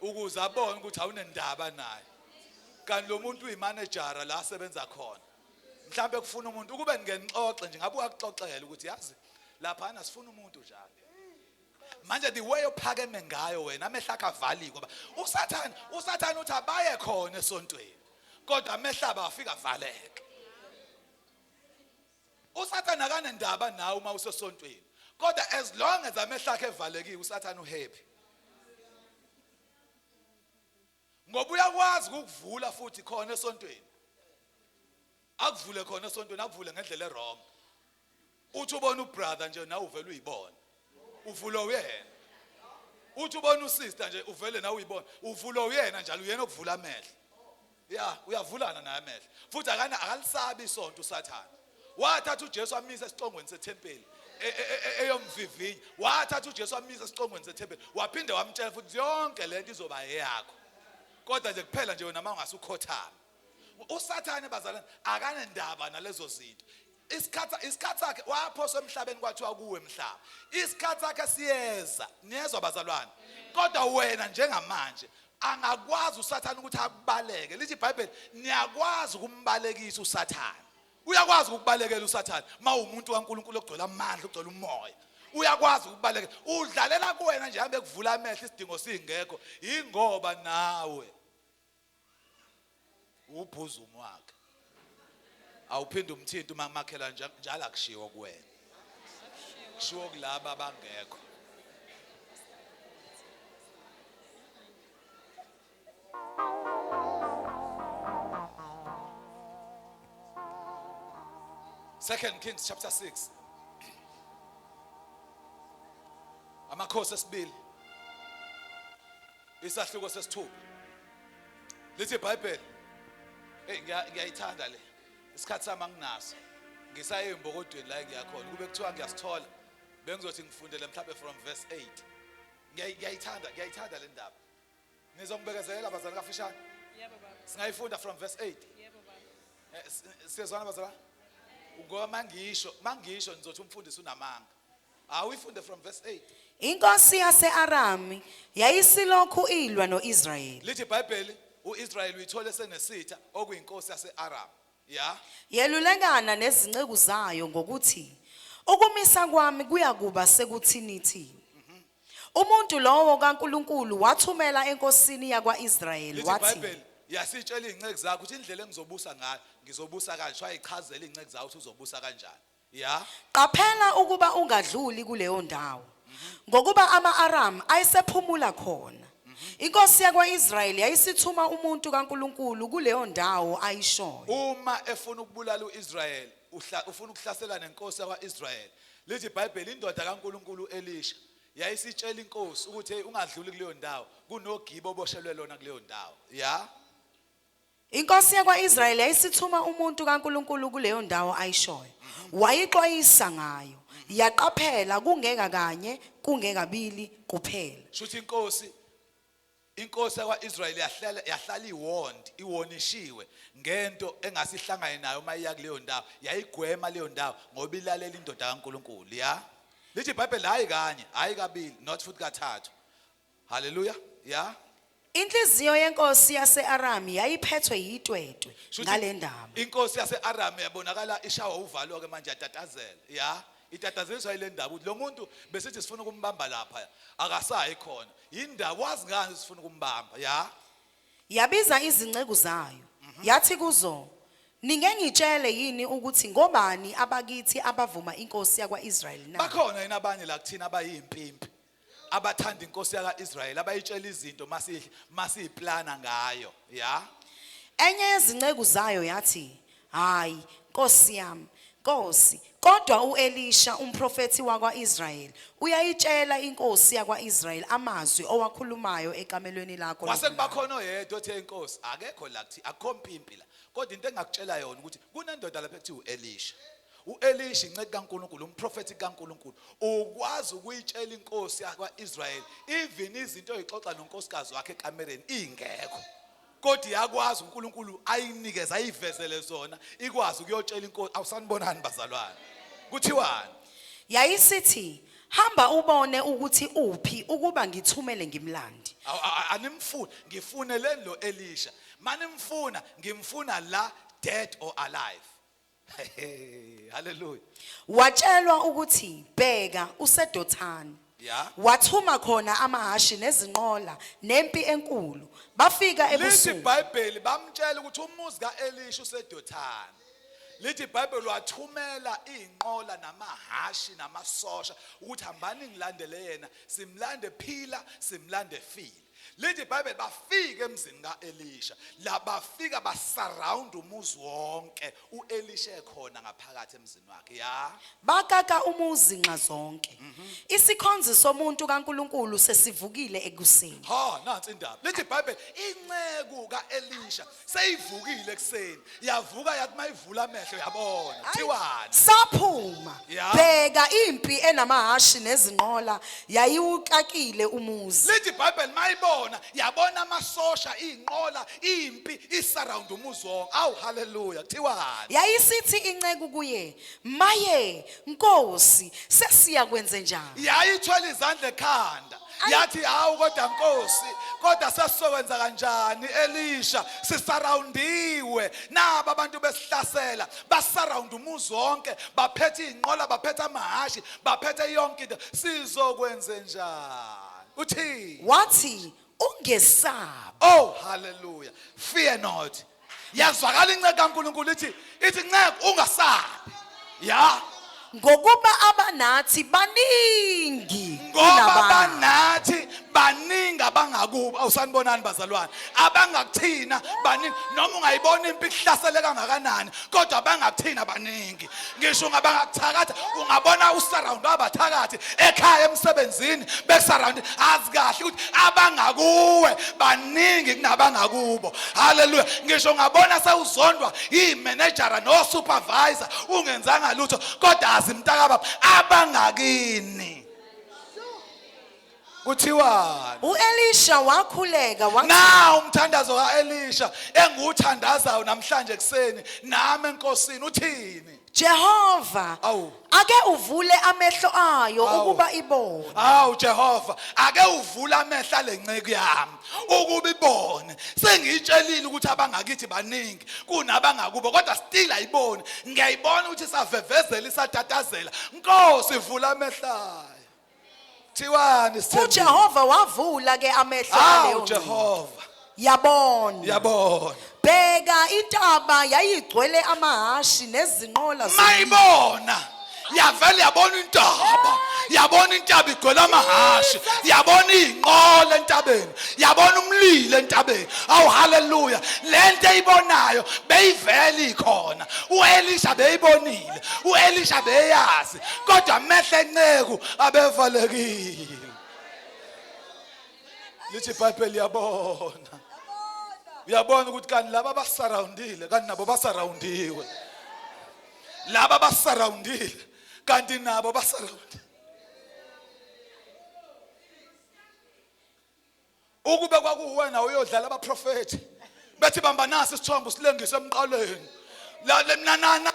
ukuze abone ukuthi awunendaba naye. Kanti lo muntu uyimanejara la asebenza khona. Mhlawumbe kufuna umuntu ukube ngenixoxe nje, ngabe uyakuxoxela ukuthi yazi lapha sifuna umuntu njalo. Manje the way ophakeme ngayo wena, amehlo akhe avaliwe, ngoba uSathane uthi abaye khona esontweni, kodwa amehlo abo afika avaleke. USathane akanendaba nawe uma usesontweni, kodwa as long as amehlo akhe evalekile, uSathane uhappy, ngoba uyakwazi ukukuvula futhi khona esontweni, akuvule khona esontweni, akuvule ngendlela ewrong. Uthi ubona ubrother nje, nawe uvele uyibona, uvula uyena. Uthi ubona usister nje, uvele nawe uyibona, uvula uyena njalo, uyena okuvula amehlo. Ya, uyavulana naye amehlo futhi. Akana akalisabi isonto uSathane. Wathatha uJesu amisa esicongweni sethempeli eyomvivinya. Wathatha uJesu amisa esicongweni sethempeli, waphinde wamtshela futhi, yonke lento izoba eyakho, kodwa nje kuphela nje wena mawungasukhothama. USathane bazalwane akanendaba nalezo zinto. Isikhathi sakhe, waphoswa emhlabeni, kwathiwa kuwe emhlaba, isikhathi sakhe siyeza. Niyezwa bazalwane? Kodwa wena njengamanje angakwazi uSathane ukuthi akubaleke. Lithi iBhayibheli niyakwazi ukumbalekisa uSathane. Uyakwazi ukubalekela uSathane mawumuntu kaNkuluNkulu ogcwele amandla, ogcwele umoya. Uyakwazi ukubalekela. Udlalela kuwena nje, hambe kuvula amehlo isidingo singekho, ingoba nawe ubhuzumu wakhe. Awuphinde umthinto uma makhela njalo. Akushiwo kuwena, kushiwo kulaba abangekho. Second Kings chapter 6. Amakhosi esibili. Isahluko sesithupha. Lithi iBhayibheli. Hey, ngiyayithanda le. Isikhathi sami anginaso. Ngisaye embokodweni la engiyakhona. Kube kuthiwa ngiyasithola. Bengizothi ngifundele mhlawumbe from verse 8. Ngiyayithanda le ndaba. Nizongibekezelela bazali kafishane. Yebo baba. Singayifunda from verse 8. Yebo baba. Siyezwana bazalwane? Ngoba mangisho nizothi umfundisi unamanga. Awuyifunde from verse 8. Inkosi yaseArami yayisilokhu ilwa noIsrayeli. Lithi iBhayibheli uIsrael uyithole senesitha okuyinkosi yaseAram. Ya. Yelulekana nezinceku zayo ngokuthi ukumisa kwami kuyakuba sekuthini thini. Umuntu lowo kaNkuluNkulu wathumela enkosini yakwaIsrayeli Lithi wathi iBhayibheli yasitshela izinceku zakhe ukuthi indlela engizobusa ngayo ngizobusa kanje. Wayichazela izinceku zakhe ukuthi uzobusa kanjani. Ya. Qaphela ukuba ungadluli kuleyo ndawo, ngokuba ama-Aram ayesephumula khona. Inkosi yakwaIsrayeli yayisithuma umuntu kaNkuluNkulu kuleyo ndawo ayishoyo. Uma efuna ukubulala uIsrael, ufuna ukuhlasela nenkosi yakwaIsrael. Lithi iBhayibheli indoda kaNkuluNkulu uElisha yayisitshela inkosi ukuthi hey, ungadluli kuleyo ndawo, kunogibe oboshelwe lona kuleyo ndawo. Ya. Inkosi yakwaIsrayeli yayisithuma umuntu kaNkuluNkulu kuleyo ndawo ayishoyo. Wayixwayisa ngayo. Yaqaphela kungeka kanye, kungekabili kuphela. Shuthi inkosi yakwaIsrael yahlala iwarned, iwarnishiwe ngento engasihlangane nayo uma iya kuleyo ndawo. Yayigwema leyo ndawo ngoba ilalela indoda kaNkuluNkulu. Ya. Lithi iBhayibheli hayi kanye, hayi kabili, not futhi kathathu. Hallelujah. Ya. Inhliziyo yenkosi yaseArami yayiphethwe yitwetwe Shuthi ngale ndaba. Inkosi yaseAram yabonakala ishawa uvalo ke manje yatatazela. Ya. Itatazeliswa ile ndaba ukuthi lo muntu besithi sifuna ukumbamba lapha akasayi khona. Yindaba wazi ngani sifuna ukumbamba. Ya. Yabiza izinceku zayo. Yathi kuzo, "Ninge ngitshele yini ukuthi ngobani abakithi abavuma inkosi yakwaIsrayeli na?" Bakhona yini abanye la kuthina abayimpimpi abathanda inkosi yakwaIsrayeli abayitshela izinto masiyiplana ngayo. Ya. Enye yezinceku zayo yathi, "Hayi, Nkosi yami, Nkosi, kodwa uElisha umprofethi wakwaIsrayeli uyayitshela inkosi yakwaIsrayeli amazwi owakhulumayo ekamelweni lakho Kwase lokulala." kuba khona oyedwa othe inkosi akekho la kuthi akukho mpimpi la. Kodwa into engakutshela yona ukuthi kunendoda lapha ekuthiwa uElisha. uElisha inceku kaNkuluNkulu, umprofethi kaNkuluNkulu, ukwazi ukuyitshela inkosi yakwaIsrayeli even izinto oyixoxa nonkosikazi wakhe ekamereni ingekho. Kodwa iyakwazi uNkulunkulu ayinikeze ayivezele zona, ikwazi ukuyotshela inkosi. Awusanibonani bazalwane? Kuthiwani? Yayisithi, "Hamba ubone ukuthi uphi ukuba ngithumele ngimlandi." Animfuni, ngifuneleni lo Elisha. Manimfuna, ngimfuna la dead or alive. Hallelujah. Watshelwa ukuthi bheka useDothani. Ya. Wathuma khona amahashi nezinqola nempi enkulu. Bafika Lithi ebusuku. iBhayibheli bamtshela ukuthi umuzi kaElisha useDothani. Lithi iBhayibheli wathumela izinqola namahashi namasosha ukuthi hambani ngilandele yena, simlande phila, simlande file. Lithi iBhayibheli bafika emzini kaElisha, la bafika basurround umuzi wonke, uElisha ekhona ngaphakathi emzini wakhe. Ya. Bakaka umuzi nxa zonke. Isikhonzi somuntu kaNkuluNkulu sesivukile ekuseni. Ha, nansi indaba. Lithi iBhayibheli inceku kaElisha seyivukile ekuseni. Yavuka yathi mayivula amehlo yabona. Kuthiwani? Saphuma. Ya. Bheka impi enamahashi nezinqola yayiwukakile umuzi. Lithi iBhayibheli mayibona yabona amasosha, izinqola, impi isurround umuzi wonke. Awu haleluya. Kuthiwani? Yayisithi inceku kuye, "Maye, Nkosi, sesiyakwenze njani?" Yayithwele izandla ekhanda. Yathi hawu kodwa Nkosi, kodwa sesizokwenza kanjani Elisha? Sisurroundiwe. Naba abantu besihlasela, basurround umuzi wonke, baphethe izinqola, baphethe amahashi, baphethe yonke into. Sizokwenze njani? Uthi Wathi, "Ungesabi." Oh hallelujah. Fear not. Yazwakala inceku kaNkuluNkulu ithi nceku ungasabi. Ya. Ngokuba abanathi baningi Ngoba kunabanye. banathi Baningi abangakubo. Awusanibonani bazalwane, abangakuthina baningi. Noma ungayibona impi kuhlasele kangakanani, kodwa abangakuthina baningi. Ngisho ungabangakuthakatha, ungabona usurround abathakathi ekhaya, emsebenzini, bekusurround, azi kahle ukuthi abangakuwe baningi kunabangakubo. Haleluya. Ngisho ungabona sewuzondwa imanejara no supervisor ungenzanga lutho, kodwa azi mntakababa abangakini. Kuthiwani? UElisha wakhuleka wathi, Na umthandazo kaElisha engiwuthandazayo namhlanje ekseni nami enkosini uthini? Jehova, Awu. ake uvule amehlo ayo Awu. ukuba ibone. Awu Jehova, ake uvule amehlo alenceku yami ukuba ibone. Sengiyitshelile ukuthi abangakithi baningi kunabangakubo, kodwa still ayiboni. Ngiyayibona ukuthi isavevezela, isatatazela. Nkosi, vula amehlo ayo. Thiwani sithembile? UJehova wavula ke amehlo Awu aleyo nceku. Jehova, Yabona. Yabona. Bheka, intaba yayigcwele amahashi nezinqola zomlilo. Mayibona yavele yabona intaba, yabona intaba igcwele amahashi, yabona iy'nqola entabeni, yabona umlilo entabeni. Awu haleluya. Lento eyibonayo beyivele ikhona. U-Elisha beyibonile, u-Elisha beyazi, kodwa amehlo enceku abevalekile. Lithi iBhayibheli yabona, uyabona ukuthi kanti laba abasurroundile, kanti nabo basurroundiwe, laba abasurroundile kanti nabo basurroundile. Ukube kwakuwena uyodlala abaprofethi bethi bamba nasi isithombe usilengise emqaleni la na na na,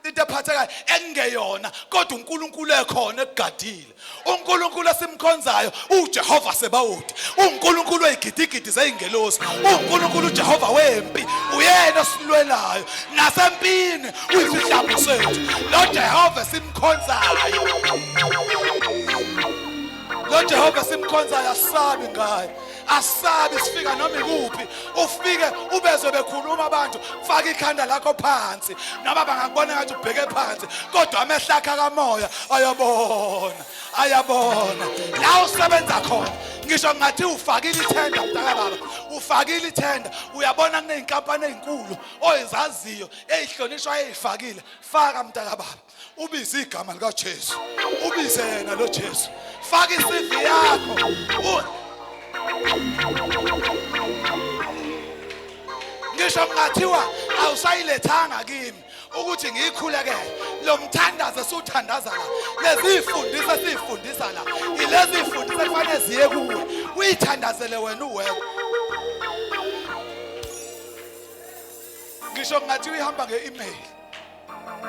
into ephathekayo ekungeyona, kodwa uNkulunkulu ekhona ekugadile. uNkulunkulu esimkhonzayo uJehova Sebawoti, uNkulunkulu wezigidigidi zezingelosi, uNkulunkulu uJehova wempi, uyena osilwelayo nasempini, uyisihlambu sethu. Lo Jehova esimkhonzayo, lo Jehova simkhonzayo, asabi ngaye, asabi. Sifika noma ikuphi, ufike ubezwe bekhuluma abantu, faka ikhanda lakho phansi, noma bangakubona ngathi ubheke phansi, kodwa amehlo akhe kamoya ayabona, ayabona la usebenza khona. Ngisho ngathi ufakile ithenda, mntaka baba, ufakile ithenda, uyabona kuney'nkampani ey'nkulu oyizaziyo ey'hlonishwa ey'fakile. Faka mntaka baba, ubize igama likaJesu, ubize yena lo Jesu, faka iCV yakho. Ngisho kungathiwa awusayilethanga kimi ukuthi ngiyikhulekele, lo mthandazo esuthandaza la, lezi zifundisa esifundisa la, ilezi zifundisa kufanele ziye kuwe, uyithandazele wena uwedwa. Ngisho kungathiwa ihamba nge-email,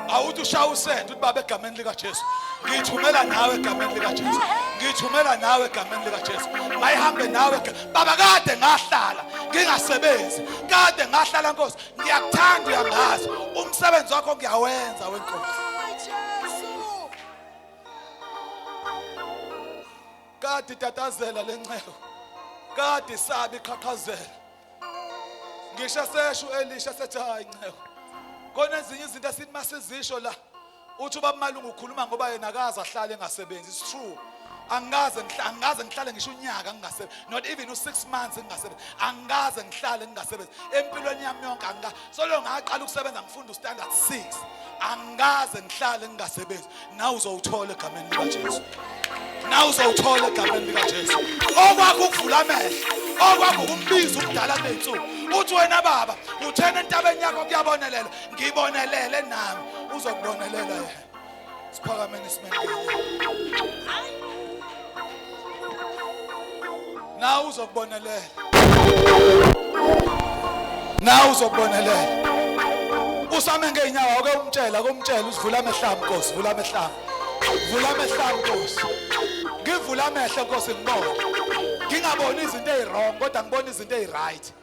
awuthi ushaya usende, uthi baba, egameni likaJesu ngiyithumela nawe, egameni likaJesu ngiyithumela nawe, egameni likaJesu mayihambe nawe. Baba, kade ngahlala ngingasebenzi, kade ngahlala. Nkosi, ngiyakuthanda, uyangazi, umsebenzi wakho ngiyawenza wenkosi. Kade itatazela lenceku, kade isabi, iqhaqhazela. Ngisho sesho uElisha sethi, hayi nceku, kona ezinye izinto esithi masizisho la, uthi ubaba Malungu ukhuluma ngoba yena akaze ahlale engasebenzi. It's true, angikaze ngihlale ngisho unyaka ngingasebenzi, not even u6 months ngingasebenzi. Angikaze ngihlale ngingasebenzi empilweni yami yonke. Angika solo ngaqala ukusebenza ngifunda ustandard 6, angikaze ngihlale ngingasebenzi. Nawe uzowuthola egameni likaJesu, nawe uzowuthola egameni likaJesu. Okwakho ukuvula amehlo, okwakho ukumbiza umdala kuley'nsuku, uthi wena baba uthena entabeni yakho kuyabonelela, ngibonelele nami, uzokubonelela yena. Siphakameni simendele. Nawe uzokubonelela, nawe uzokubonelela. Usame ngeenyawo, ake umtshela, ake umtshela, usivula amehlo ami Nkosi, vula amehlo ami, vula amehlo ami Nkosi, ngivula amehlo Nkosi, ngibone, ngingaboni izinto eziwrong kodwa ngibone izinto eziright,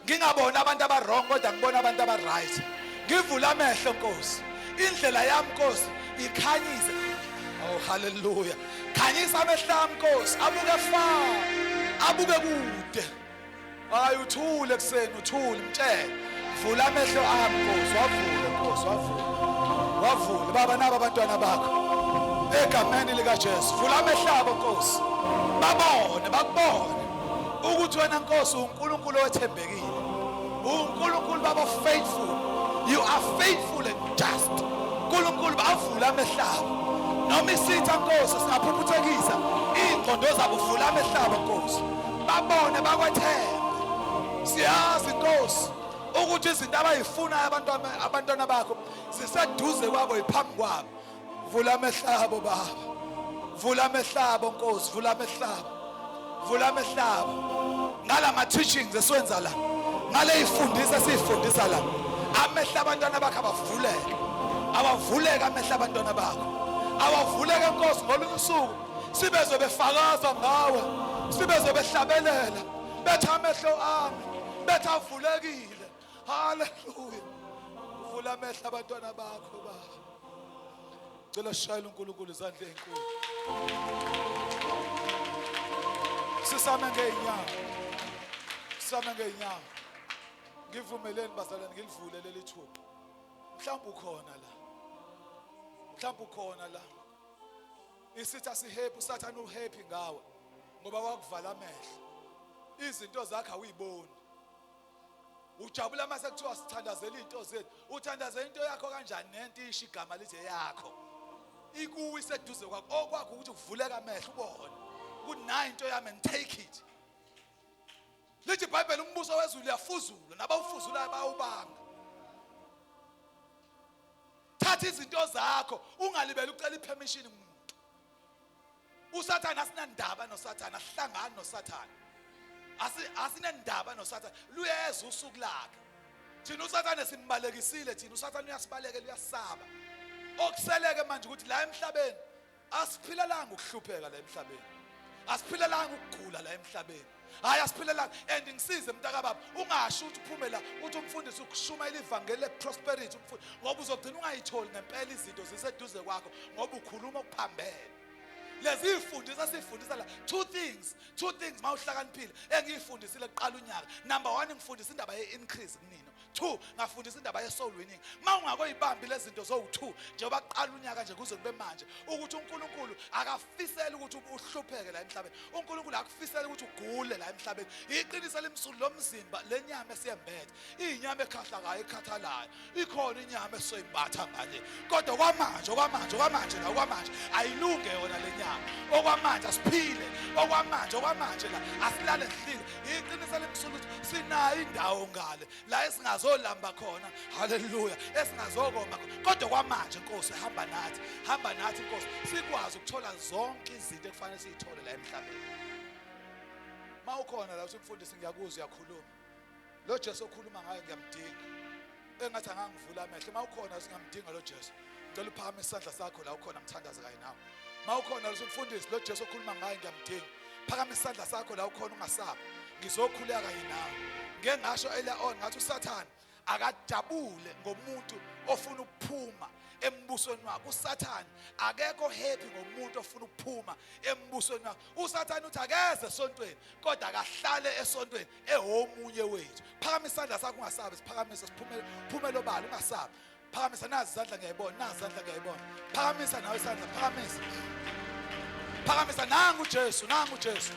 ngingaboni abantu aba-wrong kodwa ngibone abantu aba-right. Ngivula amehlo Nkosi, indlela yami Nkosi ikhanyise. Oh haleluya. Khanyisa amehlo ami Nkosi, abuke far, abuke kude. Hayi, uthule kuseni, uthule, mtshele, vula amehlo ami Nkosi. Wavule Nkosi, wavule, wavule baba. Naba abantwana bakho egameni likaJesu, vula amehlo abo Nkosi. Babone, bakubone ukuthi wena Nkosi uNkulunkulu owethembekile. UNkulunkulu baba faithful. You are faithful and just. uNkulunkulu bavula amehlo abo. Noma isitha Nkosi singaphuphuthekisa iy'ngqondo zabo, vula amehlo abo Nkosi. Babone bakwethembe. Siyazi Nkosi ukuthi izinto abayifunayo abantwana bakho ziseduze kwabo, iphambi kwabo. Vula amehlo abo Baba. Vula amehlo abo Nkosi, vula amehlo abo. Vula amehlo abo. Ngalama teachings esiwenza la. Ngale ifundisa esifundisa la. Amehlo abantwana bakho abavuleke. Awavuleke amehlo abantwana bakho. Awavuleke Nkosi ngolunye usuku sibezwe befakaza ngawe. Sibezwe behlabelela. Bethi amehlo ami bethi avulekile. Hallelujah. Vula amehlo abantwana bakho Baba. Cela sishayele uNkulunkulu izandla ezinkulu. Sisame ngeenyawo. Sisame ngeenyawo. Ngivumeleni bazalwane ngilivule leli thuba. Mhlawumbe ukhona la. Mhlawumbe ukhona la. Isitha sihappy, uSathane uhappy ngawe ngoba wakuvala amehlo. Izinto zakhe awuyiboni. Ujabula mase kuthiwa sithandazela izinto zethu. Uthandazela into yakho kanjani nento isho igama lithi eyakho. Ikuwe iseduze kwakho. Okwakho ukuthi kuvuleka amehlo ubone. Kunayo into yami and take it. Lithi iBhayibheli umbuso wezulu uyafuzulwa nabawufuzulayo bayawubanga. Thatha izinto zakho ungalibeli ucela ipermission kumuntu. USathane asinandaba noSathane, asihlangani noSathane. Asinendaba noSathane. Luyeza usuku lakhe. Thina uSathane simbalekisile thina, uSathane uyasibalekela uyasaba. Okuseleke manje ukuthi la emhlabeni asiphilelanga ukuhlupheka la emhlabeni. Asiphilelanga ukugula la emhlabeni. Hayi asiphilelanga and ngisize mntakababa ungasho ukuthi uphume la uthi umfundisi ukushumayela ivangeli leprosperity umfundisi ngoba uzogcina ungayitholi ngempela izinto ziseduze kwakho ngoba ukhuluma okuphambene. Lezi ifundisa sifundisa la two things mawuhlakaniphile engiyifundisile kuqala unyaka. Number 1 ngifundisa indaba ye-increase kunina. 2 ngafundisa indaba ye-soul winning. Mawungakoyibambi lezi zinto zowu-2 njengoba kuqala unyaka nje kuze kube manje ukuthi uNkulunkulu akafiseli ukuthi uhlupheke la emhlabeni. uNkulunkulu akufiseli ukuthi ugule la emhlabeni. Iqiniso limsulu lomzimba lenyama esiyembethe. Inyama ekhahlakayo ekhathalayo. Ikhona inyama esoyimbatha ngale. Kodwa kwamanje okwamanje okwamanje la okwamanje ayilunge yona lenyama. Okwamanje asiphile. Okwamanje okwamanje la asilale sihlile. Iqiniso limsulu ukuthi sinayo indawo ngale la esingazolamba khona. Haleluya. Esingazokoma khona. Kodwa kwamanje Nkosi hamba nathi. Hamba nathi Nkosi sikwazi ukuthola zonke izinto ekufanele siyithole la emhlabeni. Mawukhona la uthi mfundisi ngiyakuzwa uyakhuluma. Lo Jesu okhuluma ngaye ngiyamdinga. Engathi angangivula amehlo. Mawukhona singiyamdinga lo Jesu. Ngicela uphakamise isandla sakho la ukhona ngithandaze kanye nawe. Mawukhona lo mfundisi lo Jesu okhuluma ngaye ngiyamdinga. Phakamisa isandla sakho la ukhona ungasabi. Ngizokhuleka kanye nawe. Ngeke ngasho earlier on ngathi uSathane akajabule ngomuntu ofuna ukuphuma embusweni wakhe. uSathane akekho happy ngomuntu ofuna ukuphuma embusweni wakhe. uSathane uthi akeze esontweni kodwa akahlale esontweni ehomunye wethu. Phakamisa isandla sakho ungasabi, siphakamise siphumele phumele obala ungasabi. Phakamisa nazi izandla ngiyayibona, nazi izandla ngiyayibona. Phakamisa nawe isandla, phakamisa. Phakamisa nangu Jesu, nangu Jesu.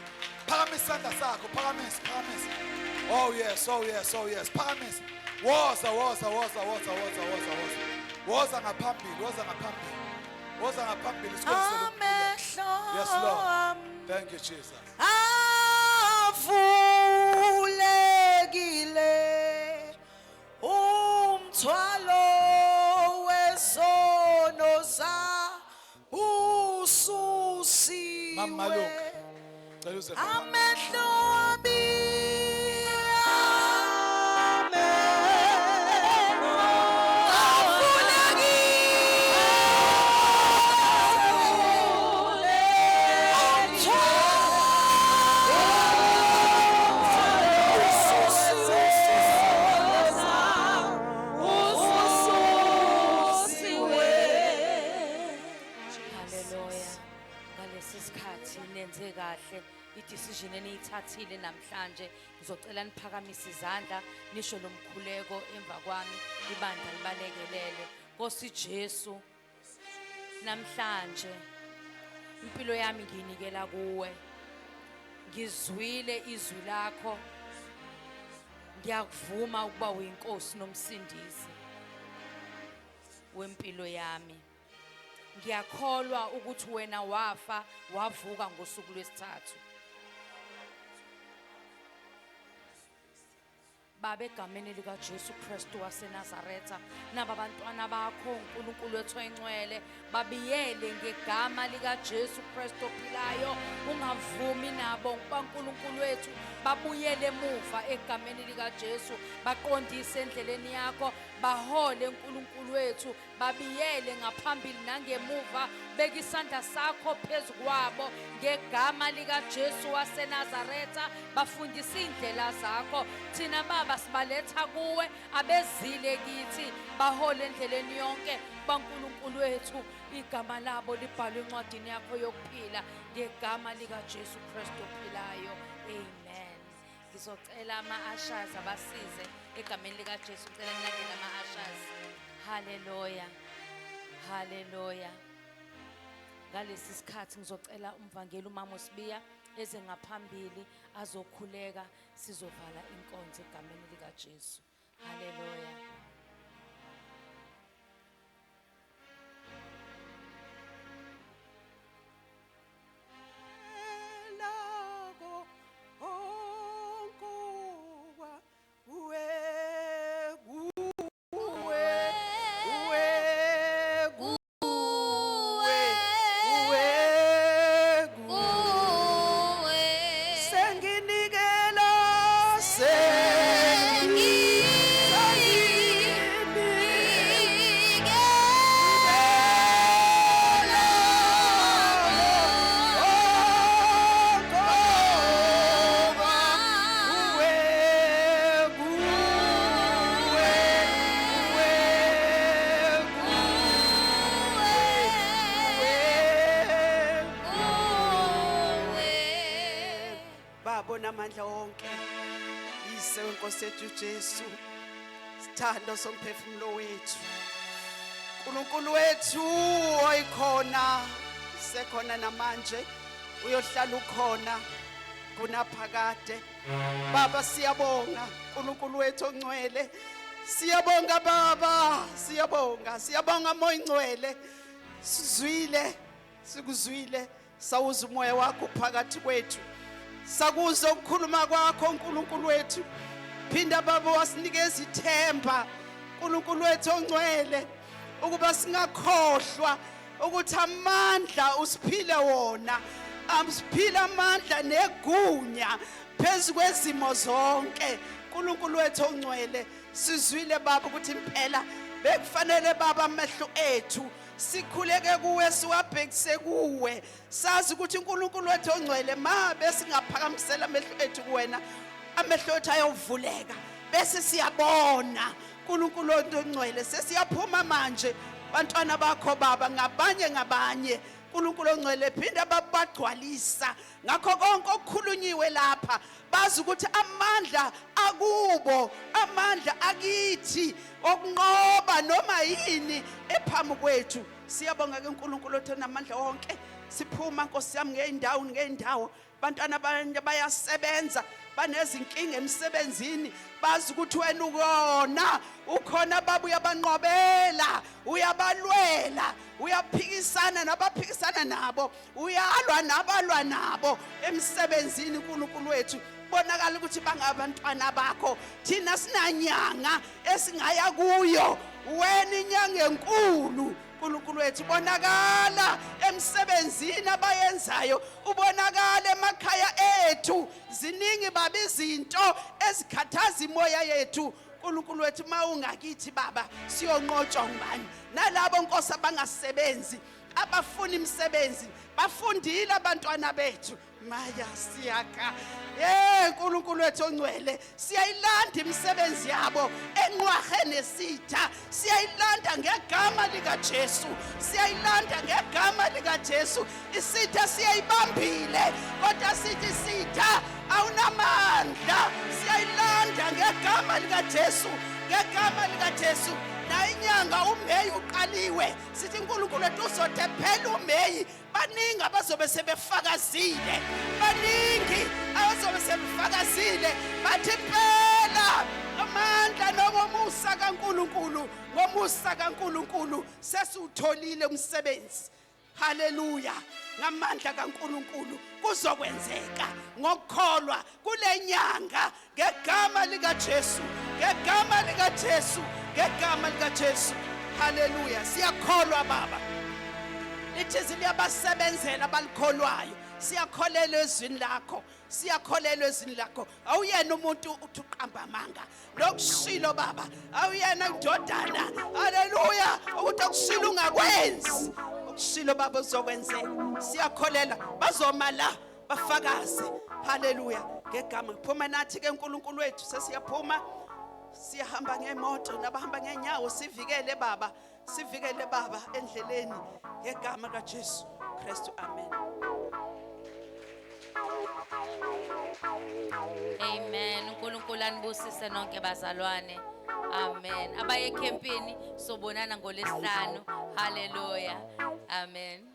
Phakamisa isandla sakho, phakamisa, phakamisa. Oh yes, oh yes, oh yes. Phakamisa. Woza, woza, woza, woza, woza, woza, woza. Woza ngaphambili, woza ngaphambili. Woza ngaphambili sikwenzele umkhuleko. Amehlo Yes Lord. ami Thank you Jesus. avulekile umthwalo wezono ususiwe. Mama Malunga. Cela uze ngapha. Amehlo ami Haleluya. Ngalesi sikhathi nenze kahle i-decision eniyithathile namhlanje. Ngizocela niphakamise izandla nisho lo mkhuleko emva kwami ibandla libalekelele. Nkosi Jesu, namhlanje impilo yami ngiyinikela kuwe. Ngizwile izwi lakho. Ngiyakuvuma ukuba uyinkosi nomsindisi wempilo yami. Ngiyakholwa ukuthi wena wafa wavuka ngosuku lwesithathu. Baba, egameni likaJesu Kristu waseNazaretha, naba abantwana bakho, uNkulunkulu wethu oyingcwele, babiyele ngegama likaJesu Kristu ophilayo. Ungavumi nabo baNkulunkulu wethu babuyele emuva egameni likaJesu. Baqondise endleleni yakho, bahole uNkulunkulu wethu, babiyele ngaphambili nangemuva. Beka isandla sakho phezu kwabo ngegama likaJesu waseNazaretha. Bafundise indlela zakho. Thina Baba sibaletha kuwe, abezile kithi, bahole endleleni yonke baNkulunkulu wethu. Igama labo libhalwe encwadini yakho yokuphila ngegama likaJesu Kristu ophilayo. Amen. Ngizocela ama-ushers abasize egameni likaJesu. Ngicela nilandele ama-ushers. Haleluya, haleluya. Ngalesi sikhathi ngizocela umvangeli uMama Sibiya eze ngaphambili azokhuleka, sizovala inkonzo egameni likaJesu. Haleluya. Lako onkuwa uwe kuwe uwe kuwe uwe kuwe senginikela senginikela onkuwa uwe kuwe uwe kuwe. Baba onamandla wonke, Yise wenkosi yethu Jesu, sithando somphefumulo wethu, uNkulunkulu wethu oyikhona, sekhona namanje, uyohlala ukhona kunaphakade. Baba, siyabonga, uNkulunkulu wethu ongcwele. Siyabonga Baba, siyabonga, siyabonga Moya Ngcwele. Sizwile, sikuzwile, sawuza umoya wakho phakathi kwethu, sakuzwa ukukhuluma kwakho, uNkulunkulu wethu. Phinda Baba wasinikeza ithemba, uNkulunkulu wethu ongcwele, ukuba singakhohlwa ukuthi amandla usiphile wona, amsiphile amandla negunya phezu kwezimo zonke. uNkulunkulu wethu ongcwele, sizwile Baba ukuthi impela bekufanele Baba amehlo ethu sikhuleke kuwe, siwabhekise kuwe, sazi ukuthi uNkulunkulu wethu ongcwele, ma besingaphakamisela amehlo ethu kuwena, amehlo ethu ayovuleka bese siyabona. uNkulunkulu wethu ongcwele, sesiyaphuma manje bantwana bakho Baba, ngabanye ngabanye. uNkulunkulu ongcwele, phinda babagcwalisa ngakho konke okukhulunyiwe lapha, bazi ukuthi amandla akubo, amandla akithi okunqoba noma yini ephambi kwethu. Siyabonga ke uNkulunkulu othe namandla wonke. Siphuma Nkosi yami ngeyindawo ngeyindawo, bantwana abanye bayasebenza, banezinkinga emsebenzini, bazi ukuthi wena ukona ukhona Baba, uyabanqobela, uyabalwela, uyaphikisana nabaphikisana nabo, uyalwa nabalwa nabo emsebenzini. uNkulunkulu wethu, bonakala ukuthi bangabantwana bakho. Thina sinanyanga esingaya kuyo, wena inyanga enkulu. uNkulunkulu wethu, bonakala emsebenzini abayenzayo, ubonakala emakhaya ethu. Ziningi Baba izinto ezikhathaza imoya yethu. uNkulunkulu wethu, mawungakithi Baba, siyonqotshwa ngubani? Nalabo Nkosi abangasebenzi, abafuna imisebenzi, bafundile abantwana bethu, maya siyaka ye uNkulunkulu wethu ongcwele, siyayilanda imisebenzi yabo enqwahe nesitha. Siyayilanda ngegama likaJesu, siyayilanda ngegama likaJesu. Isitha siyayibambile, kodwa sithi sitha awunamandla. Siyayilanda ngegama likaJesu. Ngegama likaJesu, nayo inyanga uMeyi uqaliwe, sithi uNkulunkulu wethu uzothe phela uMeyi, baningi abazobe sebefakazile, baningi abazobe sebefakazile, bathi impela amandla nongomusa kaNkulunkulu, ngomusa kaNkulunkulu sesiwutholile umsebenzi. Haleluya, ngamandla kaNkulunkulu kuzokwenzeka ngokukholwa kule nyanga, ngegama likaJesu, ngegama likaJesu, ngegama likaJesu. Haleluya, siyakholwa Baba, lithi liyabasebenzela abalikholwayo. Siyakholelwa ezwini lakho, siyakholelwa ezwini lakho. Awuyena umuntu uthi uqamba amanga, lokushilo Baba, awuyena indodana, haleluya, ukuthi okushilo ungakwenzi. Okushilo Baba uzokwenzeka, siyakholela, bazoma la bafakaze. Haleluya, ngegama. Phuma nathi ke uNkulunkulu wethu, sesiyaphuma, siyahamba ngemoto nabahamba ngenyawo, sivikele Baba, sivikele Baba endleleni, ngegama kaJesu Kristu, amen. Amen. uNkulunkulu anibusise nonke bazalwane. Amen. Abaye ekhempini sobonana ngolesihlanu. Hallelujah. Amen.